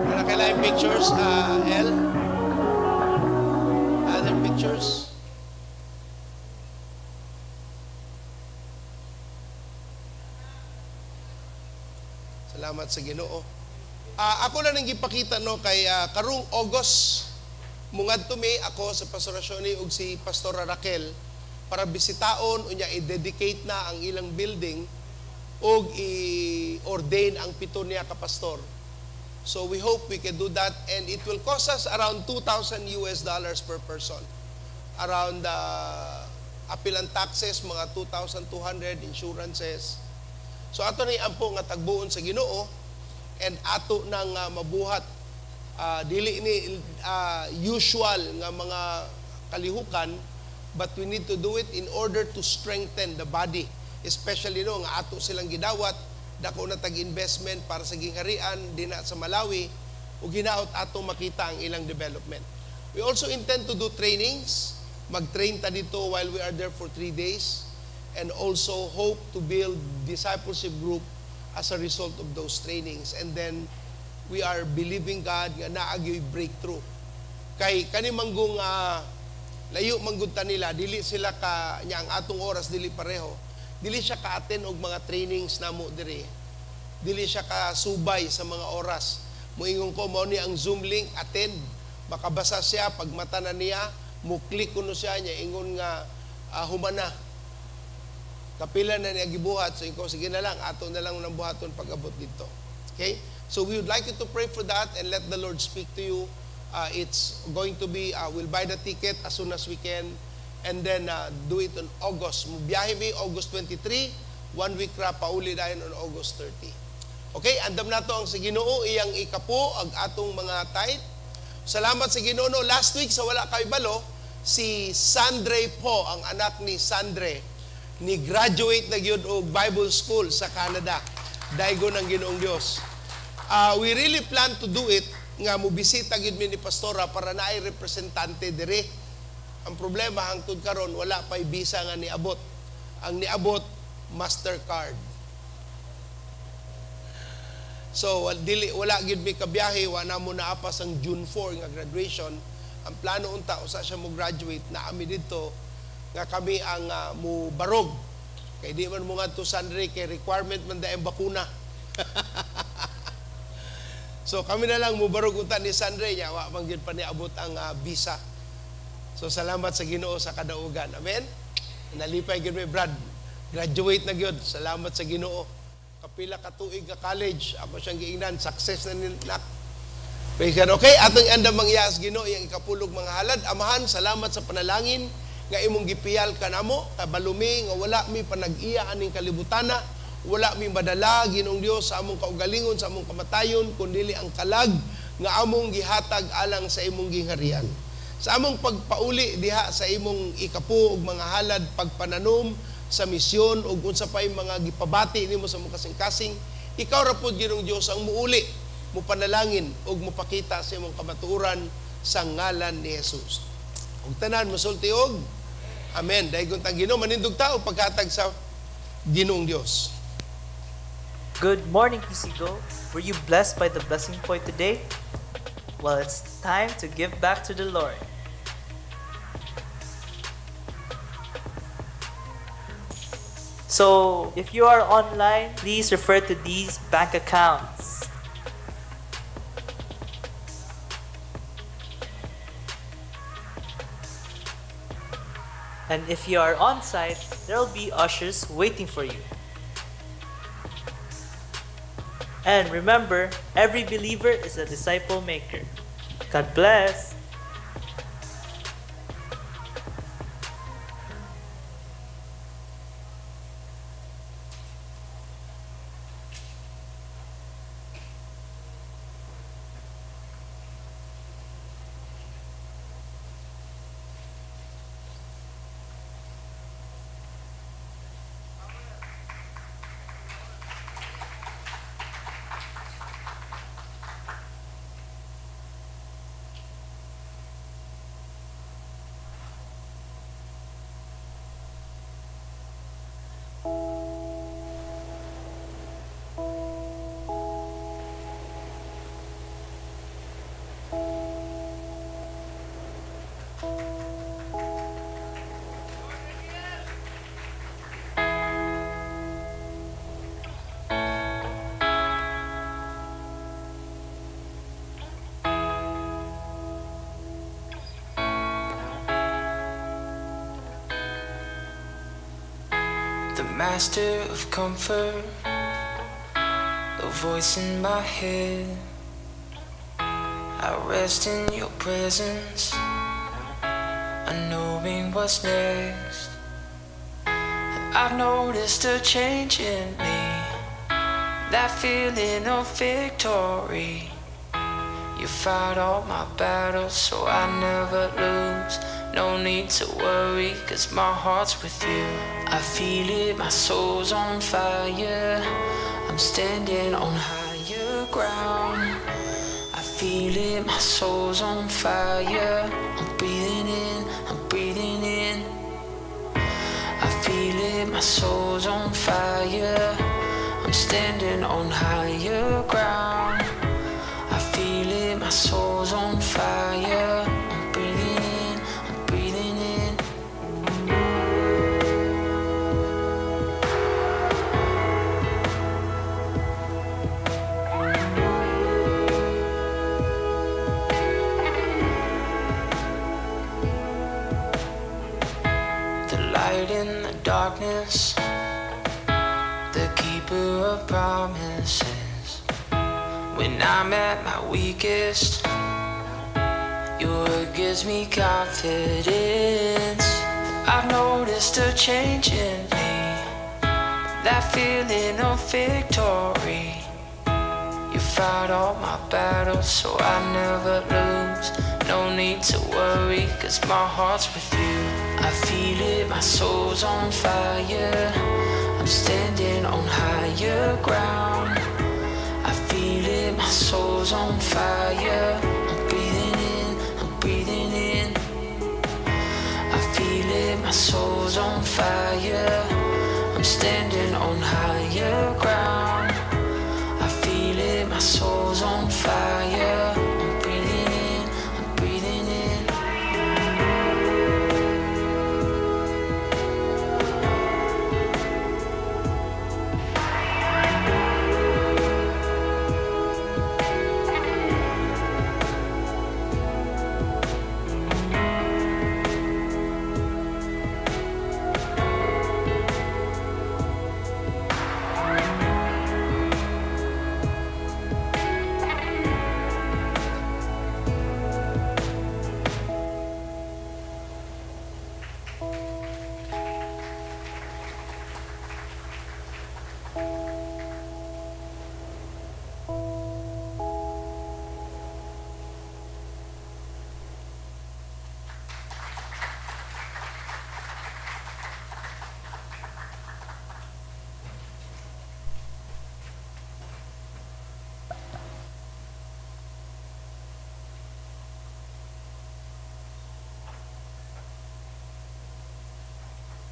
Wala kailangan pictures, L? Other pictures? Salamat sa Ginoo. Ako na nang gipakita no kay karong August mungadto mi ako sa Pastor Shoni ug si Pastora Raquel para bisitaon unya i-dedicate na ang ilang building ug i-ordain ang pito niya ka pastor. So we hope we can do that, and it will cost us around $2,000 US dollars per person. Around apil ang taxes, mga 2,200 insurances. So ato na ampo nga tagbuon sa Ginoo and ato nang mabuhat, dili ni usual nga mga kalihukan, but we need to do it in order to strengthen the body, especially no nga ato silang gidawat dako na tag-investment para sa gingharian dinha sa Malawi ug hinaot ato makita ang ilang development. We also intend to do trainings, mag-train ta dito while we are there for 3 days, and also hope to build discipleship group as a result of those trainings. And then we are believing God nga naagyoy breakthrough. Kay kani manggong layo manggod ta nila, dili sila ka nya ang atong oras dili pareho. Dili siya ka-attend og mga trainings namo diri. Dili siya kasubay sa mga oras. Moingon ko mao ni ang Zoom link, attend. Makabasa siya pag mata na niya, mo-click kuno siya niya ingon nga humana. Kapila na niya gibuhat, so ingon sige na lang, ato na lang nang buhaton pag-abot dito. Okay? So we would like you to pray for that and let the Lord speak to you. It's going to be, we'll buy the ticket as soon as we can and then do it on August. Mubiyahe mi August 23, 1 week ra pauli dayon on August 30. Okay, andam nato ang sa Ginoo iyang ikapo ag atong mga tithe. Salamat sa Ginoo. No, last week sa wala kay balo, si Sandre po, ang anak ni Sandre, ni graduate na gyud og Bible School sa Canada. Daigo ng Ginoong Dios. We really plan to do it nga mobisita gyud mi ni Pastora para naay representante diri. Ang problema hangtod karon wala pay visa nga niabot. Ang niabot Mastercard. So dili wala gyud mi kabiyahe, wa na mo naapas ang June 4 nga graduation. Ang plano unta usa siya mo graduate na ami didto nga kami ang mo barog. Kay di man mo ngadto Sandre kay requirement man daay bakuna. So kami na lang mo barog unta ni Sandre nya wa man gyud pa niabot ang visa. So salamat sa Ginoo sa kadaugan. Amen. Nalipay gyud mi Brad. Graduate na gyud. Salamat sa Ginoo. Kapila ka tuig ka college. Ako siyang giingnan success na ni nak. Praise God. Okay, atong andam mangyas Ginoo iyang ikapulog mga halad. Amahan, salamat sa panalangin nga imong gipiyal kanamo, kabalumi nga wala mi panag-iya aning kalibutana, wala mi madala Ginoong Dios sa among kaugalingon, sa among kamatayon, kundili ang kalag nga among gihatag alang sa imong gingharian. Sa among pagpauli diha sa imong ikapo ug mga halad, pagpananom sa misyon ug unsa pay mga gipabati nimo sa among kasing-kasing, ikaw ra pud Ginoong Dios ang muuli, mupanalangin ug mupakita sa imong kamatuoran sa ngalan ni Jesus. Ug tanan mosulti og amen. Daygon tang Ginoo, manindog ta og paghatag sa Ginoong Dios. Good morning, PCGO. Were you blessed by the blessing point today? Well, it's time to give back to the Lord. So, if you are online, please refer to these bank accounts. And if you are on site, there will be ushers waiting for you. And remember, every believer is a disciple maker. God bless! The master of comfort, the voice in my head. I rest in your presence, unknowing what's next. I've noticed a change in me, that feeling of victory. You fight all my battles so I never lose. No need to worry, 'cause my heart's with you. I feel it, my soul's on fire. I'm standing on higher ground. I feel it, my soul's on fire. I'm breathing in, I'm breathing in. I feel it, my soul's on fire. I'm standing on higher ground. I feel it, my soul's on fire. I'm breathing in, I'm breathing in. The light in the darkness, the keeper of promises. When I'm at my weakest, your word gives me confidence. I've noticed a change in me, that feeling of victory. You fight all my battles so I never lose. No need to worry, 'cause my heart's with you. I feel it, my soul's on fire. I'm standing on higher ground. I feel it, my soul's on fire. I'm breathing in, I'm breathing in. I feel it, my soul's on fire. I'm standing on higher ground. I feel it, my soul's on fire. I'm breathing in, I'm breathing in.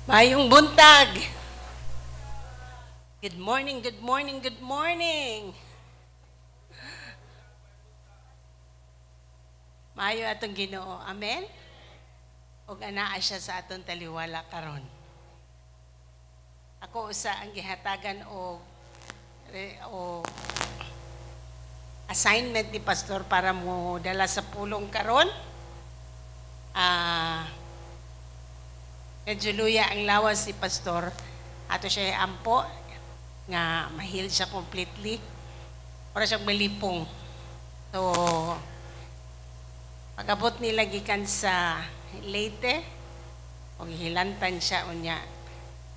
Maayong buntag. Good morning, good morning, good morning. Maayo atong Ginoo. Amen. Ug anaa siya sa atong taliwala karon. Ako usa ang gihatagan og assignment ni pastor para mo dala sa pulong karon. Medyo luya ang lawas si pastor. Ato siya ampo nga mahil siya completely. Ora siya malipong. So pag-abot nila gikan sa Leyte, og hilantan siya unya.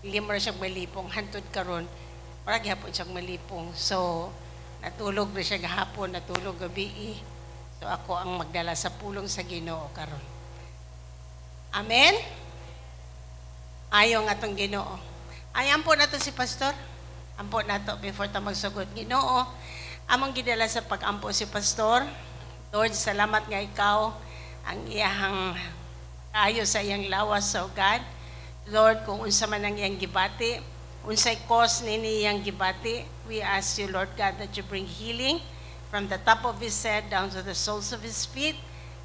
Dili mo ra siya malipong hantod karon. Ora gihapon siya malipong. So natulog ra siya gahapon, natulog gabi. So ako ang magdala sa pulong sa Ginoo karon. Amen. Ayo nga atong Ginoo. Ay, ampo nato si pastor. Ampo nato before ta magsugod. Ginoo, among gidala sa pag-ampo si pastor. Lord, salamat nga ikaw ang iyahang ayo sa iyang lawas, O God. Lord, kung unsa man ang iyang gibati, unsay cause nini iyang gibati, we ask you, Lord God, that you bring healing from the top of his head down to the soles of his feet.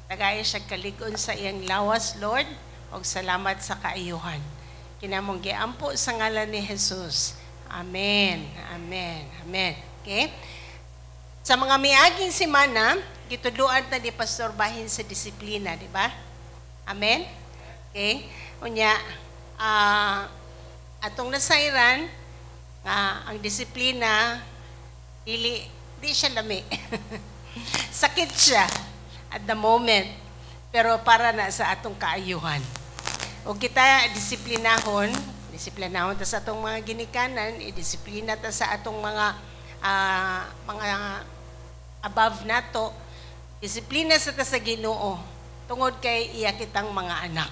Tagay siya kalig-on sa iyang lawas, Lord, og salamat sa kaayuhan. Kinamong giampo sa ngalan ni Jesus. Amen. Amen. Amen. Okay? Sa mga miaging semana, gitudloan ta ni Pastor bahin sa disiplina, di ba? Amen? Okay? Unya, Atong nasayran nga ang disiplina dili di siya lami. Sakit siya at the moment, pero para na sa atong kaayuhan. O kita disiplinahon, disiplinahon ta sa atong mga ginikanan, idisiplina ta sa atong mga above nato, disiplina sa ta sa Ginoo tungod kay iya kitang mga anak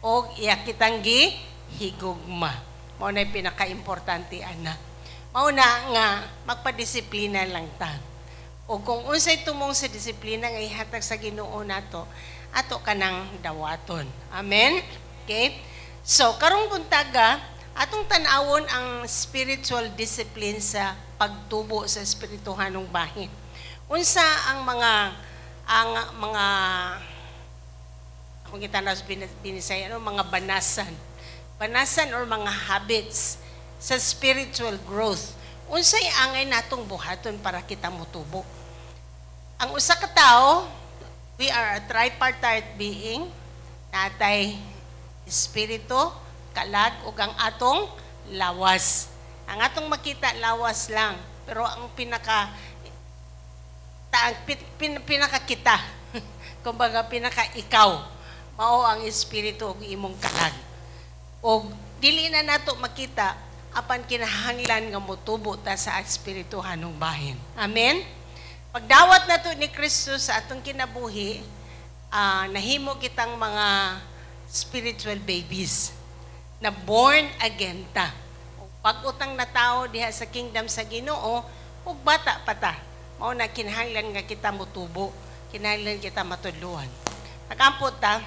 o iya kitang gihigugma. Mao na pinaka-importante ana. Mao na nga magpadisiplina lang ta. O kung unsay tumong sa disiplina nga ihatag sa Ginoo nato, ato kanang dawaton. Amen? Okay? So, karong buntaga, atong tan-awon ang spiritual discipline sa pagtubo sa espirituhanong bahin. Unsa ang mga akong kita na binisaya, ano, mga banasan. Banasan or mga habits sa spiritual growth. Unsay angay natong buhaton para kita motubo? Ang usa ka tawo, we are a tripartite being, natay espiritu, kalag ug ang atong lawas. Ang atong makita lawas lang, pero ang pinaka ta, pin, pinaka kita, kumbaga pinaka ikaw, mao ang espiritu ug imong kalag. Og dili na nato makita apan kinahanglan nga motubo ta sa espirituhanong bahin. Amen. Pagdawat nato ni Kristo sa atong kinabuhi, nahimo kitang mga spiritual babies na born again ta. Ug pag-utang na tao diha sa kingdom sa Ginoo, ug bata pa ta. Mao na kinahanglan nga kita motubo, kinahanglan kita matudluan. Nagampot ta,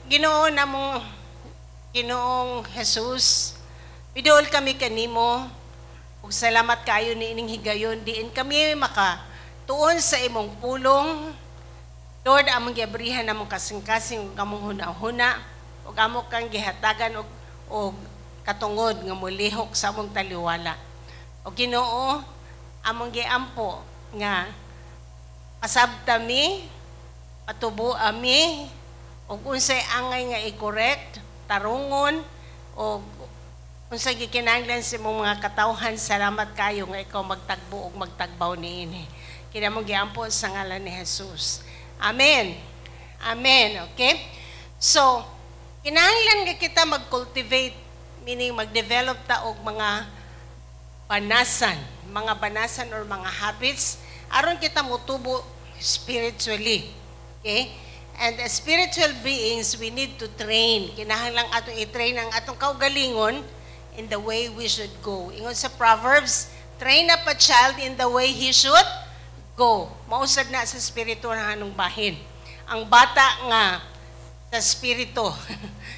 Ginoo namong Ginoong Jesus, miduol kami kanimo ug salamat kayo ni ining higayon diin kami maka tuon sa imong pulong. Lord, among giabrihan among kasing-kasing ug among huna-huna ug amo kang gihatagan og katungod nga molihok sa among taliwala. O Ginoo, among giampo nga pasabta mi, patubo ami, ug unsay angay nga i-correct, tarungon, og unsay gikinahanglan sa imong mga katawhan, salamat kayo nga ikaw magtagbo ug magtagbaw niini. Kini among giampo sa ngalan ni Jesus. Amen. Amen. Okay? So, kinahanglan nga kita mag-cultivate, meaning mag-develop ta og mga banasan or mga habits aron kita motubo spiritually. Okay? And as spiritual beings, we need to train. Kinahanglan atong i-train ang atong kaugalingon in the way we should go. Ingon sa Proverbs, "Train up a child in the way he should go." Mausad na sa espirituhanong bahin. Ang bata nga sa spirito,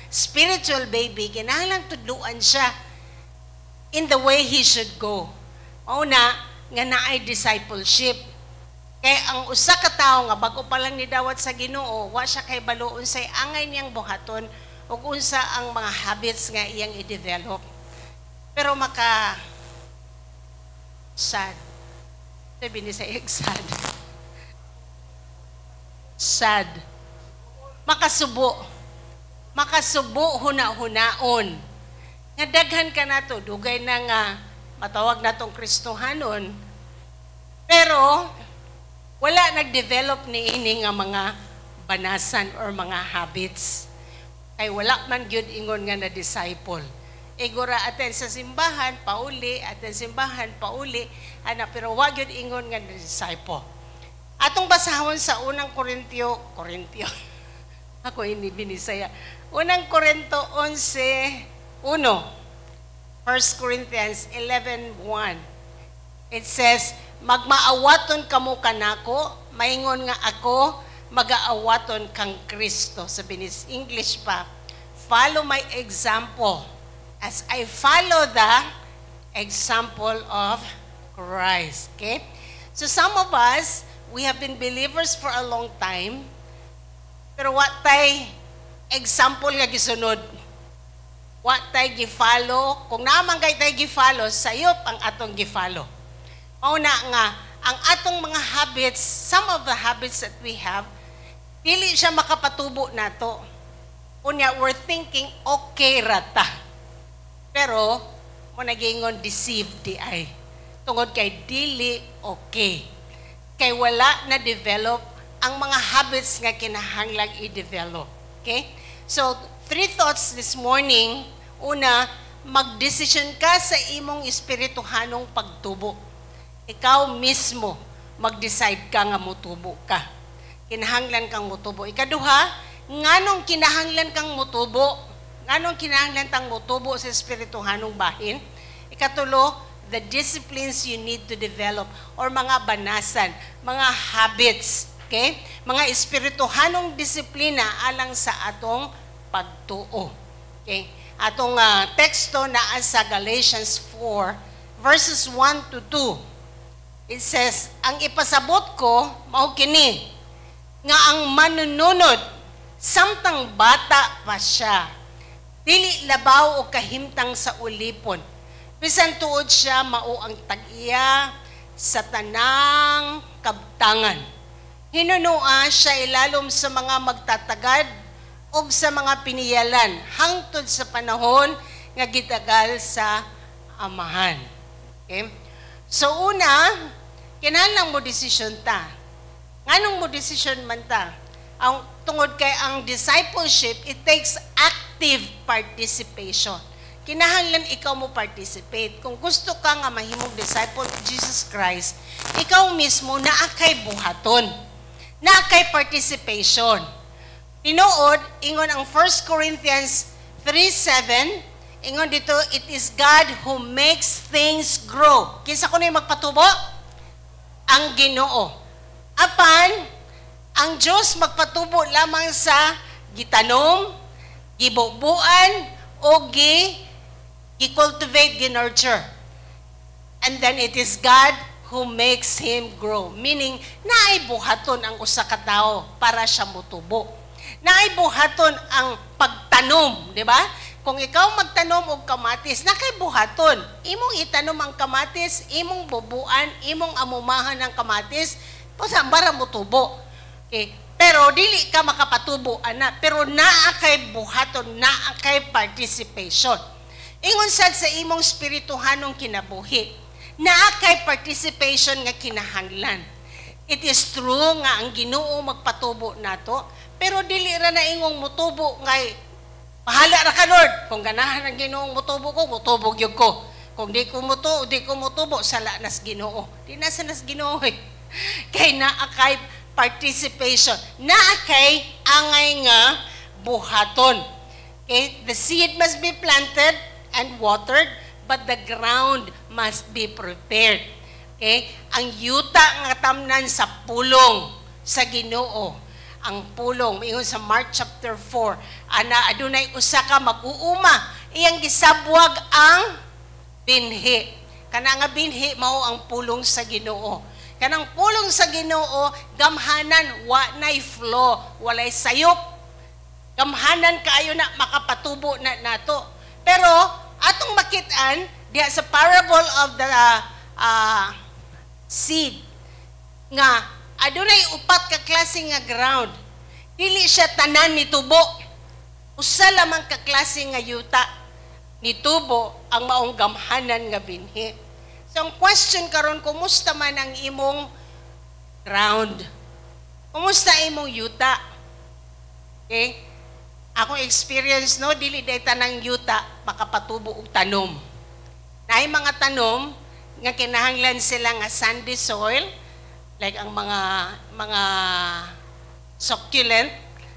spiritual baby, kinahanglan tudluan siya in the way he should go. Mauna nga naay discipleship. Kay ang usa ka tawo nga bago pa lang nidawat sa Ginoo, wa siya kay balo unsay angay niyang buhaton ug unsa ang mga habits nga iyang i-develop. Pero maka sad. Sabi ni sa sad. Sad. Makasubo. Makasubo huna-hunaon. Nga daghan ka nato, dugay na nga matawag natong Kristohanon. Pero wala nag-develop ni ini nga mga banasan or mga habits. Kay wala man gyud ingon nga na disciple. Igora attend sa simbahan, pauli, attend simbahan, pauli, ana, pero wa gyud ingon nga na disciple. Atong basahon sa Unang Korintyo, Korintyo. Ako ini binisaya. Unang Korinto 11:1. 1 Corinthians 11:1. It says, "Magmaawaton kamo kanako, maingon nga ako magaawaton kang Kristo." Sa binis English pa, "Follow my example as I follow the example of Christ." Okay? So some of us, we have been believers for a long time, pero wa tay example nga gisunod. Wa tay gi-follow. Kung naman kay tay gi-follow, sayop ang atong gi-follow. Mauna nga, ang atong mga habits, some of the habits that we have, dili siya makapatubo nato. Unya, we're thinking, okay rata. Pero, mo nagingon deceived di ay. Tungod kay dili okay. Kay wala na develop ang mga habits nga kinahanglang i-develop. Okay? So, three thoughts this morning. Una, magdesisyon ka sa imong espirituhanong pagtubo. Ikaw mismo, mag-decide ka nga mutubo ka. Kinahanglan kang mutubo. Ikaduha, nganong kinahanglan kang mutubo? Nganong kinahanglan kang mutubo sa espirituhanong bahin? Ikatulo, the disciplines you need to develop or mga banasan, mga habits, okay? Mga espirituhanong disiplina alang sa atong pagtuo. Okay? Atong teksto naa sa Galatians 4 verses 1 to 2. It says, "Ang ipasabot ko mao kini nga ang manununod samtang bata pa siya, dili labaw o kahimtang sa ulipon. Bisan tuod siya mao ang tag-iya sa tanang kabtangan. Hinunua siya ilalom sa mga magtatagad ug sa mga piniyalan hangtod sa panahon nga gitagal sa amahan." Okay? So una, kinahanglan mo desisyon ta. Nganong mo desisyon man ta? Ang tungod kay ang discipleship, it takes active participation. Kinahanglan ikaw mo participate. Kung gusto ka nga mahimong disciple of Jesus Christ, ikaw mismo naa kay buhaton. Naa kay participation. Tinuod, ingon ang 1 Corinthians 3:7, ingon dito, "It is God who makes things grow." Kinsa kuno yung magpatubo? Ang Ginoo. Apan, ang Diyos magpatubo lamang sa gitanom, gibubuan, o gi-cultivate, gi-nurture. And then it is God who makes him grow. Meaning, naay buhaton ang usa ka tawo para siya motubo. Naay buhaton ang pagtanom, di ba? Kung ikaw magtanom og kamatis, nakay buhaton. Imong itanom ang kamatis, imong bubuan, imong amumahan ang kamatis, para motubo. Okay? Pero dili ka makapatubo ana, pero naa kay buhaton, naa kay participation. Ingon sad sa imong spirituhanong kinabuhi, naa kay participation nga kinahanglan. It is true nga ang Ginoo magpatubo nato, pero dili ra na ingong mutubo ngay bahala ra ka, Lord. Kung ganahan ang Ginoo mutubo ko, mutubo gyud ko. Kung di ko mutubo, sala nas Ginoo. Di na sa nas Ginoo eh. Kay naa kay participation. Naa kay angay nga buhaton. Okay? The seed must be planted and watered, but the ground must be prepared. Okay? Ang yuta nga tamnan sa pulong sa Ginoo. Ang pulong, ingon sa Mark chapter 4, ana adunay usa ka mag-uuma, iyang gisabwag ang binhi. Kana nga binhi mao ang pulong sa Ginoo. Kanang pulong sa Ginoo gamhanan, wa nay flaw, walay sayop. Gamhanan kaayo na makapatubo na nato. Pero atong makit-an diha sa parable of the seed nga adunay upat ka klase nga ground. Dili siya tanan nitubo. Usa lamang ka klase nga yuta nitubo ang maong gamhanan nga binhi. So ang question karon, kumusta man ang imong ground? Kumusta imong yuta? Okay? Akong experience, no, dili day tanang yuta makapatubo og tanom. Naay mga tanom nga kinahanglan sila nga sandy soil, like ang mga succulent,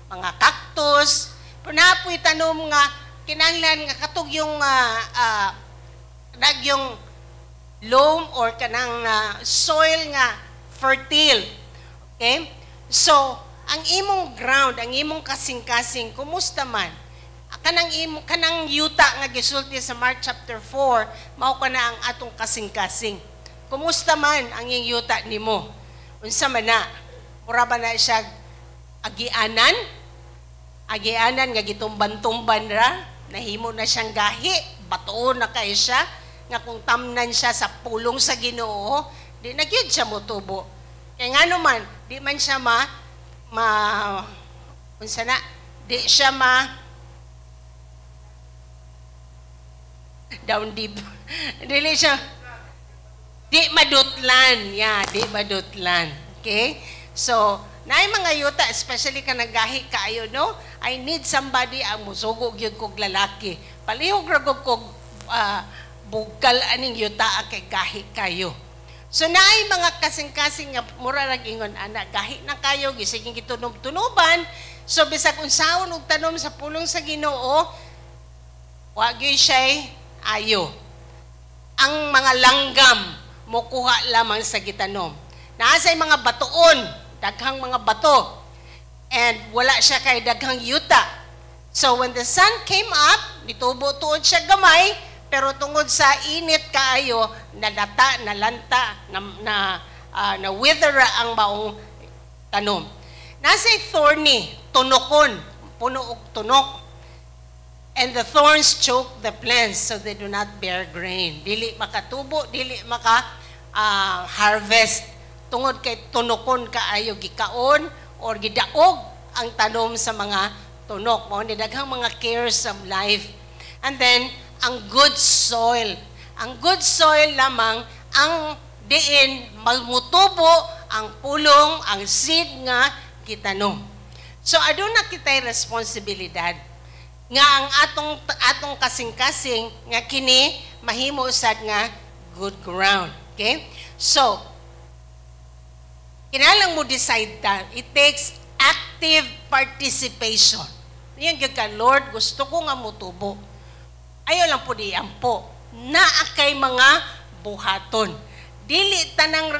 mga cactus. Pero naa poy tanom nga kinahanglan nga katog yung yung loam or kanang soil nga fertile. Okay? So, ang imong ground, ang imong kasing-kasing, kumusta man? Kanang yuta nga gisulti sa Mark chapter 4, mao kana ang atong kasing-kasing. Kumusta man ang iyong yuta nimo? Unsa man na? Mura ba na siya agianan? Agianan nga gitumban-tumban ra, nahimo na siyang gahi, batuon na kay siya, nga kung tamnan siya sa pulong sa Ginoo, di na gyud siya motubo. Kay ngano man, di man siya ma ma unsa na, di siya ma Down deep. Dili siya di madutlan. Yeah, di madutlan. Okay? So, naay mga yuta, especially ka nagahi kaayo, no? I need somebody ang musugo gyud kog lalaki. Palihog ra gud kog bugkal aning yuta kay gahi kayo. So naay mga kasing-kasing nga mura ra ingon ana, gahi na kayo, gisiging gitunob-tunoban. So bisag unsaon og tanom sa pulong sa Ginoo, wa gyud siya'y ayo. Ang mga langgam mokuha lamang sa gitanom. Naa say mga batuon, daghang mga bato. And wala siya kay daghang yuta. So when the sun came up, nitubo tuod siya gamay, pero tungod sa init kaayo, nalata, nalanta, na, na, na wither ang maong tanom. Naa say thorny, tunokon, puno og tunok. And the thorns choke the plants so they do not bear grain. Dili makatubo, dili maka harvest. Tungod kay tunokon kaayo, gikaon or gidaog ang tanom sa mga tunok. Mao ni daghang mga cares of life. And then ang good soil. Ang good soil lamang ang diin mutubo ang pulong, ang seed nga gitanom. So aduna kitay responsibilidad nga ang atong kasing-kasing nga kini mahimo sad nga good ground. Okay? So, kinahanglan mo decide ta. It takes active participation. Yan gyud ka, "Lord, gusto ko nga mutubo." Ayaw lang po di ampo. Naa kay mga buhaton. Dili tanang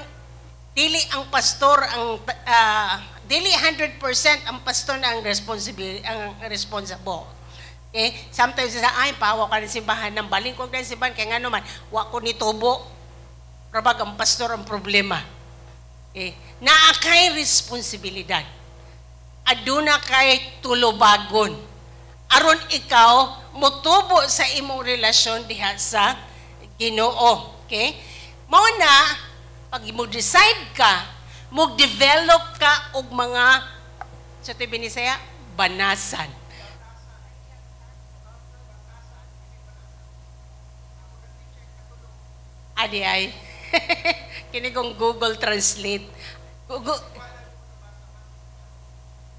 dili ang pastor ang dili 100% ang pastor na ang responsibility, ang responsible. Okay? Sometimes sa ay pawa ka ng simbahan nang balin ko ng simbahan kay ngano man wa ko ni tubo. Probag ang pastor ang problema. Okay? Naa kay responsibilidad. Aduna kay tulubagon. Aron ikaw mutubo sa imong relasyon diha sa Ginoo. Okay? Mao na pag mo decide ka, mo develop ka og mga sa Binisaya, banasan. Adi ay. Kini kong Google Translate. Google.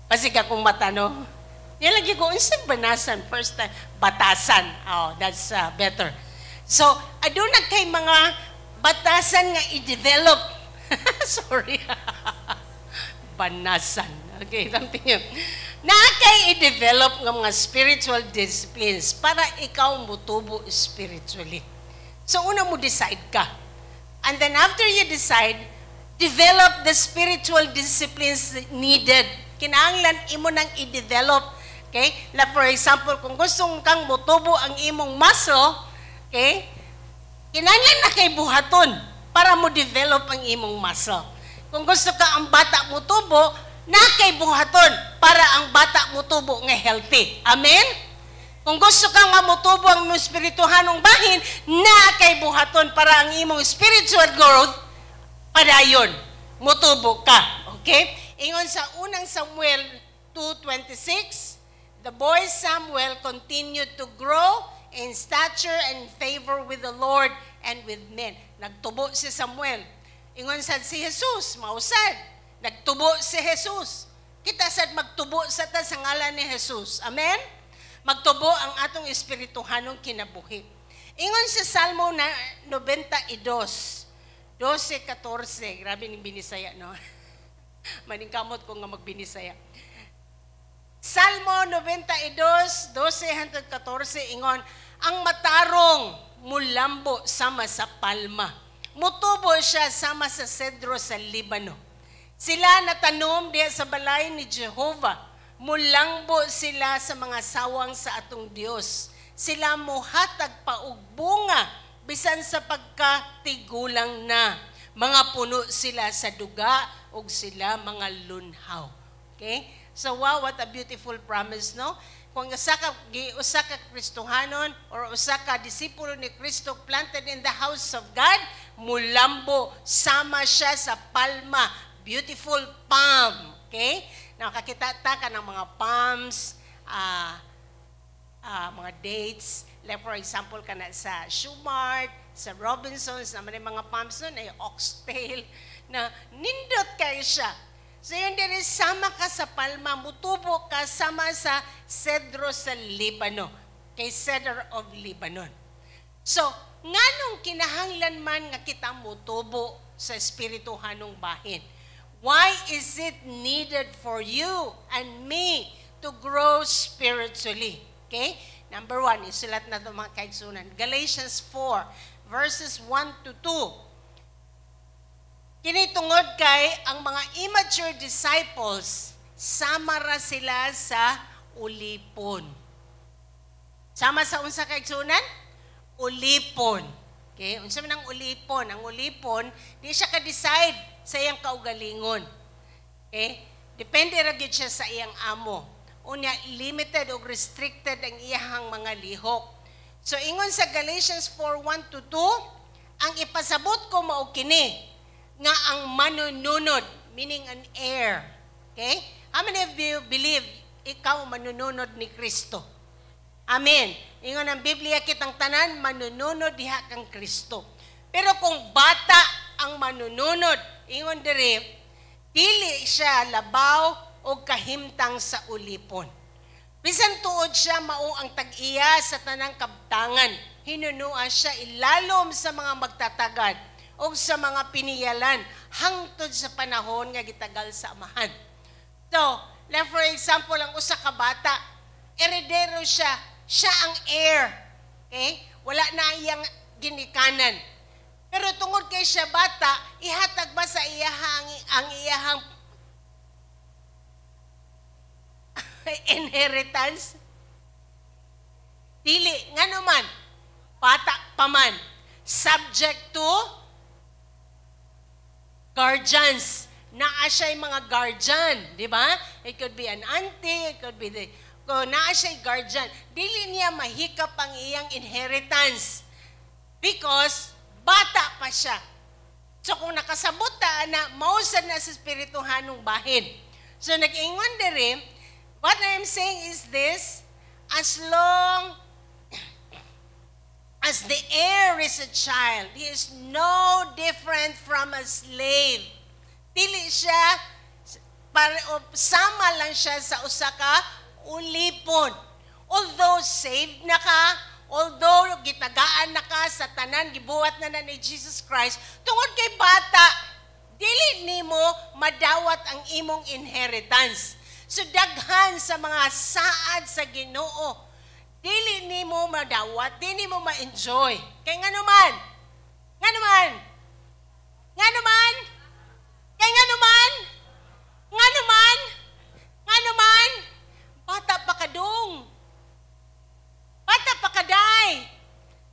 Kasi ka kung matano. Yan lagi ko, unsa banasan? First time, batasan. Oh, that's better. So, aduna kay mga batasan nga i-develop. Sorry. Banasan. Okay, something yun. Na kay i-develop nga mga spiritual disciplines para ikaw mutubo spiritually. So, una mo decide ka. And then after you decide, develop the spiritual disciplines needed. Kinahanglan imo nang i-develop. Okay? Like for example, kung gusto kang mutubo ang imong muscle, okay? Kinahanglan na kay buhaton para mo develop ang imong muscle. Kung gusto ka ang bata mutubo, na kay buhaton para ang bata mutubo nga healthy. Amen? Kung gusto ka nga mutubo ang imong espirituhanong bahin, na kay buhaton para ang imong spiritual growth padayon. Mutubo ka. Okay? Ingon sa unang Samuel 2:26, "The boy Samuel continued to grow in stature and favor with the Lord and with men." Nagtubo si Samuel. Ingon sad si Jesus, mausad. Nagtubo si Jesus. Kita sad magtubo sa ta sa ngalan ni Jesus. Amen? Magtubo ang atong espirituhanong kinabuhi. Ingon sa Salmo na 92, 12, 14. Grabe ning binisaya, no? Maningkamot ko nga magbinisaya. Salmo 92, 12 hangtod 14, ingon, "Ang matarong mulambo sama sa palma. Mutubo siya sama sa sedro sa Libano. Sila natanom diha sa balay ni Jehova. Mulangbo sila sa mga sawang sa atong Dios. Sila muhatag pa og bunga bisan sa pagkatigulang na. Mga puno sila sa duga ug sila mga lunhaw." Okay? So wow, what a beautiful promise, no? Kung usa ka Kristohanon or usa ka disipulo ni Kristo planted in the house of God, mulambo sama siya sa palma, beautiful palm. Okay? Nakakita ta ka ng mga palms, Mga dates. Like for example, kana sa Shoemart, sa Robinsons, naman yung mga pumps nun, ay oxtail, na nindot kayo siya. So yun diri, sama ka sa palma, mutubo ka sama sa cedro sa Libano, kay Cedar of Lebanon. So, nganong kinahanglan man nga kita mutubo sa espirituhanong bahin? Why is it needed for you and me to grow spiritually? Okay? Number one, isulat na ito, mga kaigsunan. Galatians 4, verses 1 to 2. Kini tungod kay ang mga immature disciples, sama ra sila sa ulipon. Sama sa unsa, kaigsunan? Ulipon. Okay? Unsa man ang ulipon? Ang ulipon, di siya ka-decide sa iyang kaugalingon. Okay? Depende ra gyud siya sa iyang amo. Unya, limited o restricted ang iyahang mga lihok. So ingon sa Galatians 4:1 to 2, ang ipasabot ko mao kini nga ang manununod, meaning an heir. Okay? How many of you believe ikaw manununod ni Kristo? Amen. Ingon ang Biblia, kitang tanan manununod diha kang Kristo. Pero kung bata ang manununod, ingon diri, dili siya labaw o kahimtang sa ulipon. Bisan tuod siya mao ang tag-iya sa tanang kabtangan, hinunua siya ilalom sa mga magtatagad o sa mga piniyalan hangtod sa panahon nga gitagal sa amahan. So, like for example, ang usa ka bata, eredero siya, siya ang heir. Okay? Wala na iyang ginikanan. Pero tungod kay siya bata, ihatag ba sa iyahang ang iyahang inheritance? Dili, ngano man, bata pa man, subject to guardians. Naa siya'y mga guardian, di ba? It could be an auntie, it could be the, kung naa siya'y guardian, dili niya mahikap ang iyang inheritance because bata pa siya. So kung nakasabot ta na, mao sad na sa espirituhanong bahin. So nag-ingon diri, what I'm saying is this: as long as the heir is a child, he is no different from a slave. Dili siya, para, sama lang siya sa usa ka ulipon. Although saved na ka, although gitagaan na ka sa tanan, gibuhat na na ni Jesus Christ, tungod kay bata, dili nimo madawat ang imong inheritance. So daghan sa mga saad sa Ginoo, dili nimo madawat, dili nimo ma-enjoy. Kay ngano man? Ngano man? Ngano man? Kay ngano man? Ngano man? Ngano man? Bata pa kadung. Bata pa kaday.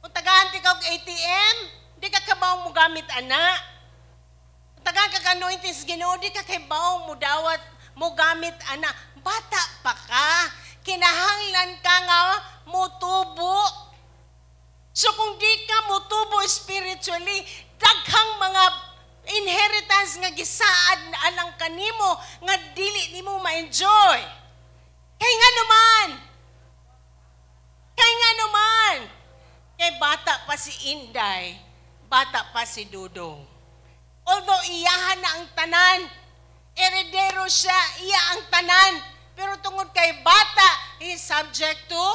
Kung tagaan ti ka og ATM, di ka kabaw mo gamit ana. Kung tagaan ka anointing sa Ginoo, di ka kabaw mo dawat mo gamit ana. Bata pa ka. Kinahanglan ka nga mutubo. So kung di ka mutubo spiritually, daghang mga inheritance nga gisaad na alang kanimo nga dili nimo ma-enjoy. Kay nga naman? Kay nga naman? Kay bata pa si Inday, bata pa si Dudong. Although iyahan na ang tanan, eredero siya, iya ang tanan, pero tungod kay bata, he is subject to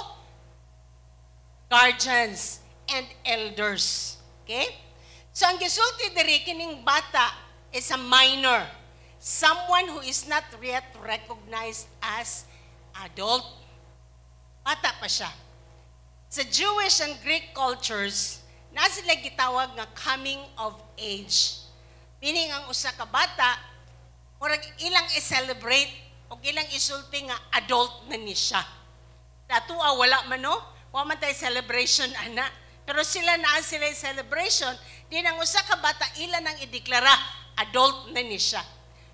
guardians and elders. Okay? So ang gisulti diri, kining bata is a minor. Someone who is not yet recognized as adult. Bata pa siya. Sa Jewish and Greek cultures, na sila gitawag nga coming of age. Meaning ang usa ka bata, murag ilang i-celebrate o ilang isulti nga adult na ni siya. Atua wala man, no? Wa man tay celebration ana. Pero sila, naa sila celebration, di nang usa ka bata ila nang ideklara adult na ni siya.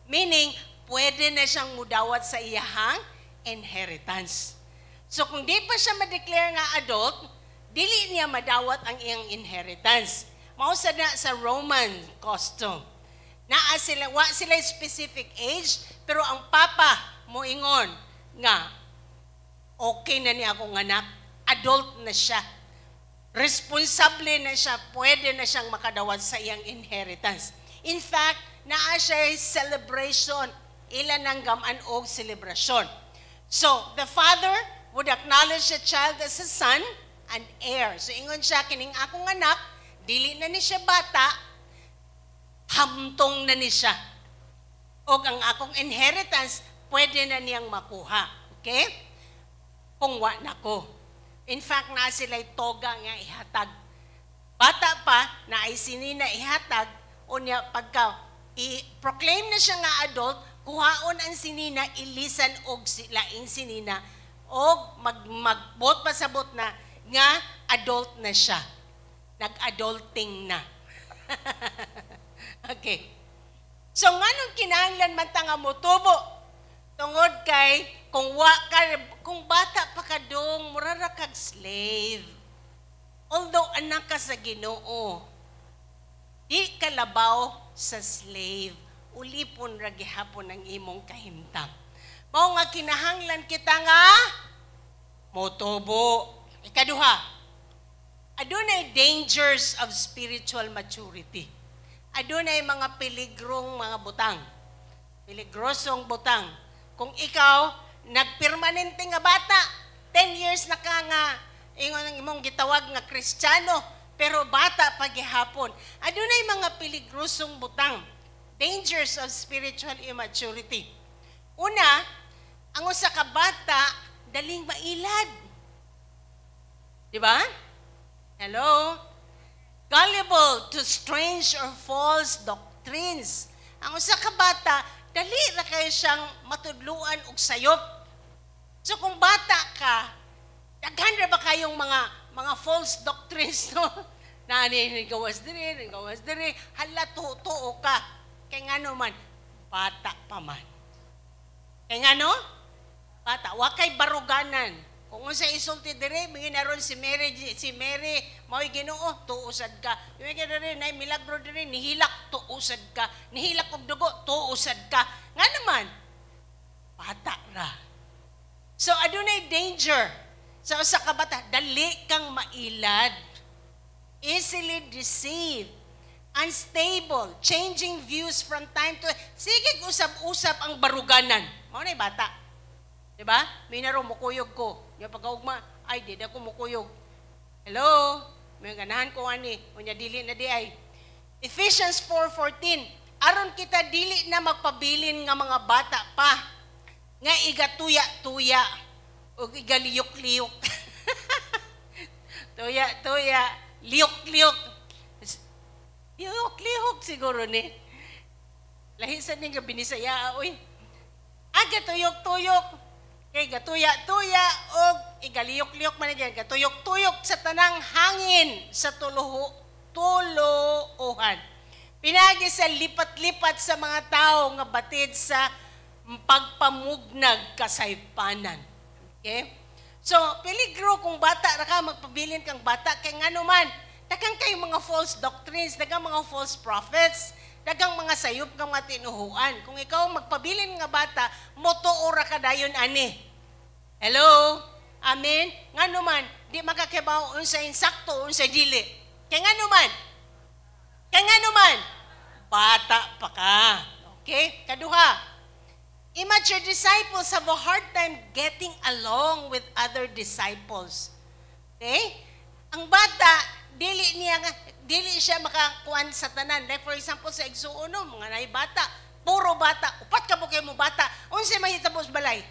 Meaning, pwede na siyang mudawat sa iyahang inheritance. So kung di pa siya ma-declare nga adult, dili niya madawat ang iyang inheritance. Mao sa na sa Roman custom. Naa sila, wa sila specific age, pero ang papa moingon nga okay na ni akong anak. Adult na siya. Responsable na siya, pwede na siyang makadawat sa iyang inheritance. In fact, naa siya celebration, ila nang gaman og selebrasyon. So, the father would acknowledge the child as a son and heir. So, ingon siya, kining akong anak, dili na ni siya bata, hamtong na ni siya. Og ang akong inheritance, pwede na niyang makuha. Okay? Kung wa na ko. In fact, naa sila'y toga nga ihatag. Bata pa, naay sinina ihatag, unya pagka i-proclaim na siya nga adult, kuhaon ang sinina, ilisan og laing sinina, og magbot pasabot na nga adult na siya. Nag-adulting na. Okay. So nganong kinahanglan man ta nga motubo? Tungod kay kung wa ka, kung bata pa ka dong, mura ra kag slave. Although anak ka sa Ginoo, di ka labaw sa slave. Ulipon ra gihapon ang imong kahimtang. Mao nga kinahanglan kita nga motubo. Ikaduha, adunay dangers of spiritual maturity. Adunay mga peligrong mga butang. Peligrosong butang. Kung ikaw, nagpermanente nga bata, 10 years na ka nga, ingon ang imong gitawag nga Kristiyano, pero bata pa gihapon. Adunay mga peligrosong butang. Dangers of spiritual immaturity. Una, ang usa ka bata, daling mailad. Di ba? Hello? Gullible to strange or false doctrines. Ang usa ka bata, dali ra kayo siyang matudluan og sayop. So kung bata ka, daghan ra ba kayong mga false doctrines, no? Na ani gawas diri, gawas diri, hala tuo ka. Kay ngano man, bata pa man. Kay ngano? Bata, wa kay baruganan. Kung unsa isulti diri, mingin aron si Mary mao'y Ginoo, tuo sad ka. Yung diri nay milagro diri, nihilak, tuo sad ka. Nihilak og dugo, tuo sad ka. Nga naman, bata ra. So adunay danger sa usa ka bata, dali kang mailad. Easily deceived, unstable, changing views from time to, sige, usab-usab ang baruganan. Mao na bata. Diba? May naro mukuyog ko. Yung pagkaugma, ay, di na ko mukuyog. Hello? May ganahan ko ani. Unya dili na di ay. Ephesians 4:14, aron kita dili na magpabilin nga mga bata pa, nga igatuya-tuya, o igaliyok-liyok. Tuya-tuya, liyok-liyok. Liyok-liyok siguro ni. Lahi sa ni nga binisaya, oy. Aga tuyok-tuyok. Kay gatuya-tuya og igaliyok-liyok man diyan, gatuyok-tuyok sa tanang hangin sa tuluohan. Pinagi sa lipat-lipat sa mga tao nga batid sa pagpamugnag kasaypanan. Okay? So, peligro kung bata ra ka, magpabilin kang bata, kay ngano man, daghang kay mga false doctrines, daghang mga false prophets, daghang mga sayop nga mga tinuhuan. Kung ikaw magpabilin nga bata, motuo ra ka dayon ani. Hello? Amen? Ngano man, di makakibaw unsa insakto, unsa dili. Kay ngano man? Kay ngano man? Bata pa ka. Okay? Kaduha, immature disciples have a hard time getting along with other disciples. Okay? Ang bata, dili siya makakuan sa tanan. Like for example sa igsuon, no, mga nay bata, puro bata, upat ka mo kayo mo bata. Unsay mahitabo sa balay?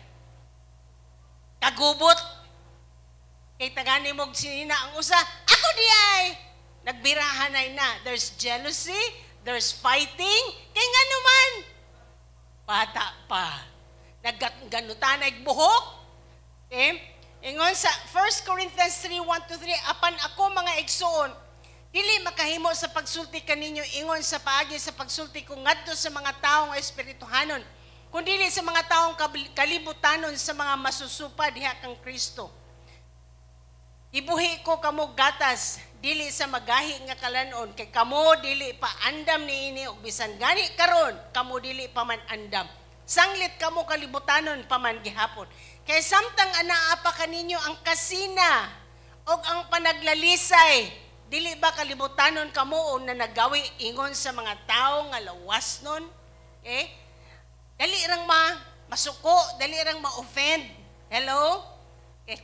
Kagubot. Kay tagani mo sinina ang usa, ako di ay. Nagbirahan ay na. There's jealousy, there's fighting. Kay ngano man, bata pa. Nagganutan ay buhok. Okay? Ingon sa 1 Corinthians 3:1 to 3, apan ako, mga igsuon, dili makahimo sa pagsulti kaninyo ingon sa paagi sa pagsulti ko ngadto sa mga tawo nga espirituhanon, kundi sa mga taong kalibutanon, sa mga masusupa diha kang Kristo. Ibuhi ko kamo gatas, dili sa magahi nga kalanon, kay kamo dili pa andam niini, ug bisan gani karon kamo dili pa man andam. Sanglit kamo kalibutanon pa man gihapon. Kay samtang anaa pa kaninyo ang kasina Og ang panaglalisay, dili ba kalibutanon kamo o nanagawi ingon sa mga tao nga lawas nun? Okay? Dali rang masuko, dali rang ma-offend. Hello? Okay.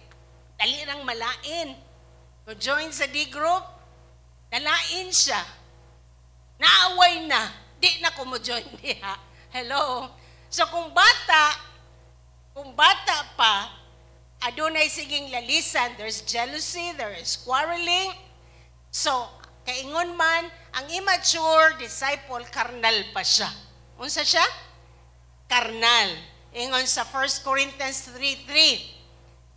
Dali rang malain. To join sa D group, nalain siya. Naaway na. Di na ko mo join diha. Hello? So kung bata pa, adunay siging lalisan, there's jealousy, there is quarreling. So, kaingon man, ang immature disciple, karnal pa siya. Unsa siya? Karnal. Ingon sa 1 Corinthians 3:3,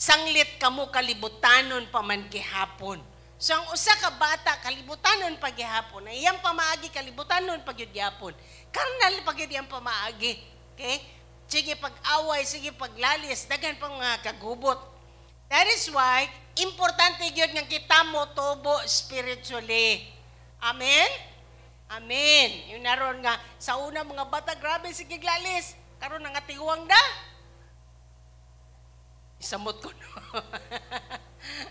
sanglit kamo kalibutanon pa man gihapon. So ang usa ka bata kalibutanon pa gihapon, ang iyang pamaagi kalibutanon pa gyud gihapon. Karnal pa gyud iyang pamaagi. Okay? Sige pag-away, sige paglalis, daghan pang mga kagubot. That is why importante gyud nga kita mo tubo spiritually. Amen? Amen. Yung naron nga sa una mga bata, grabe sige lalis. Karon nga tiguang na. Isamot ko, no.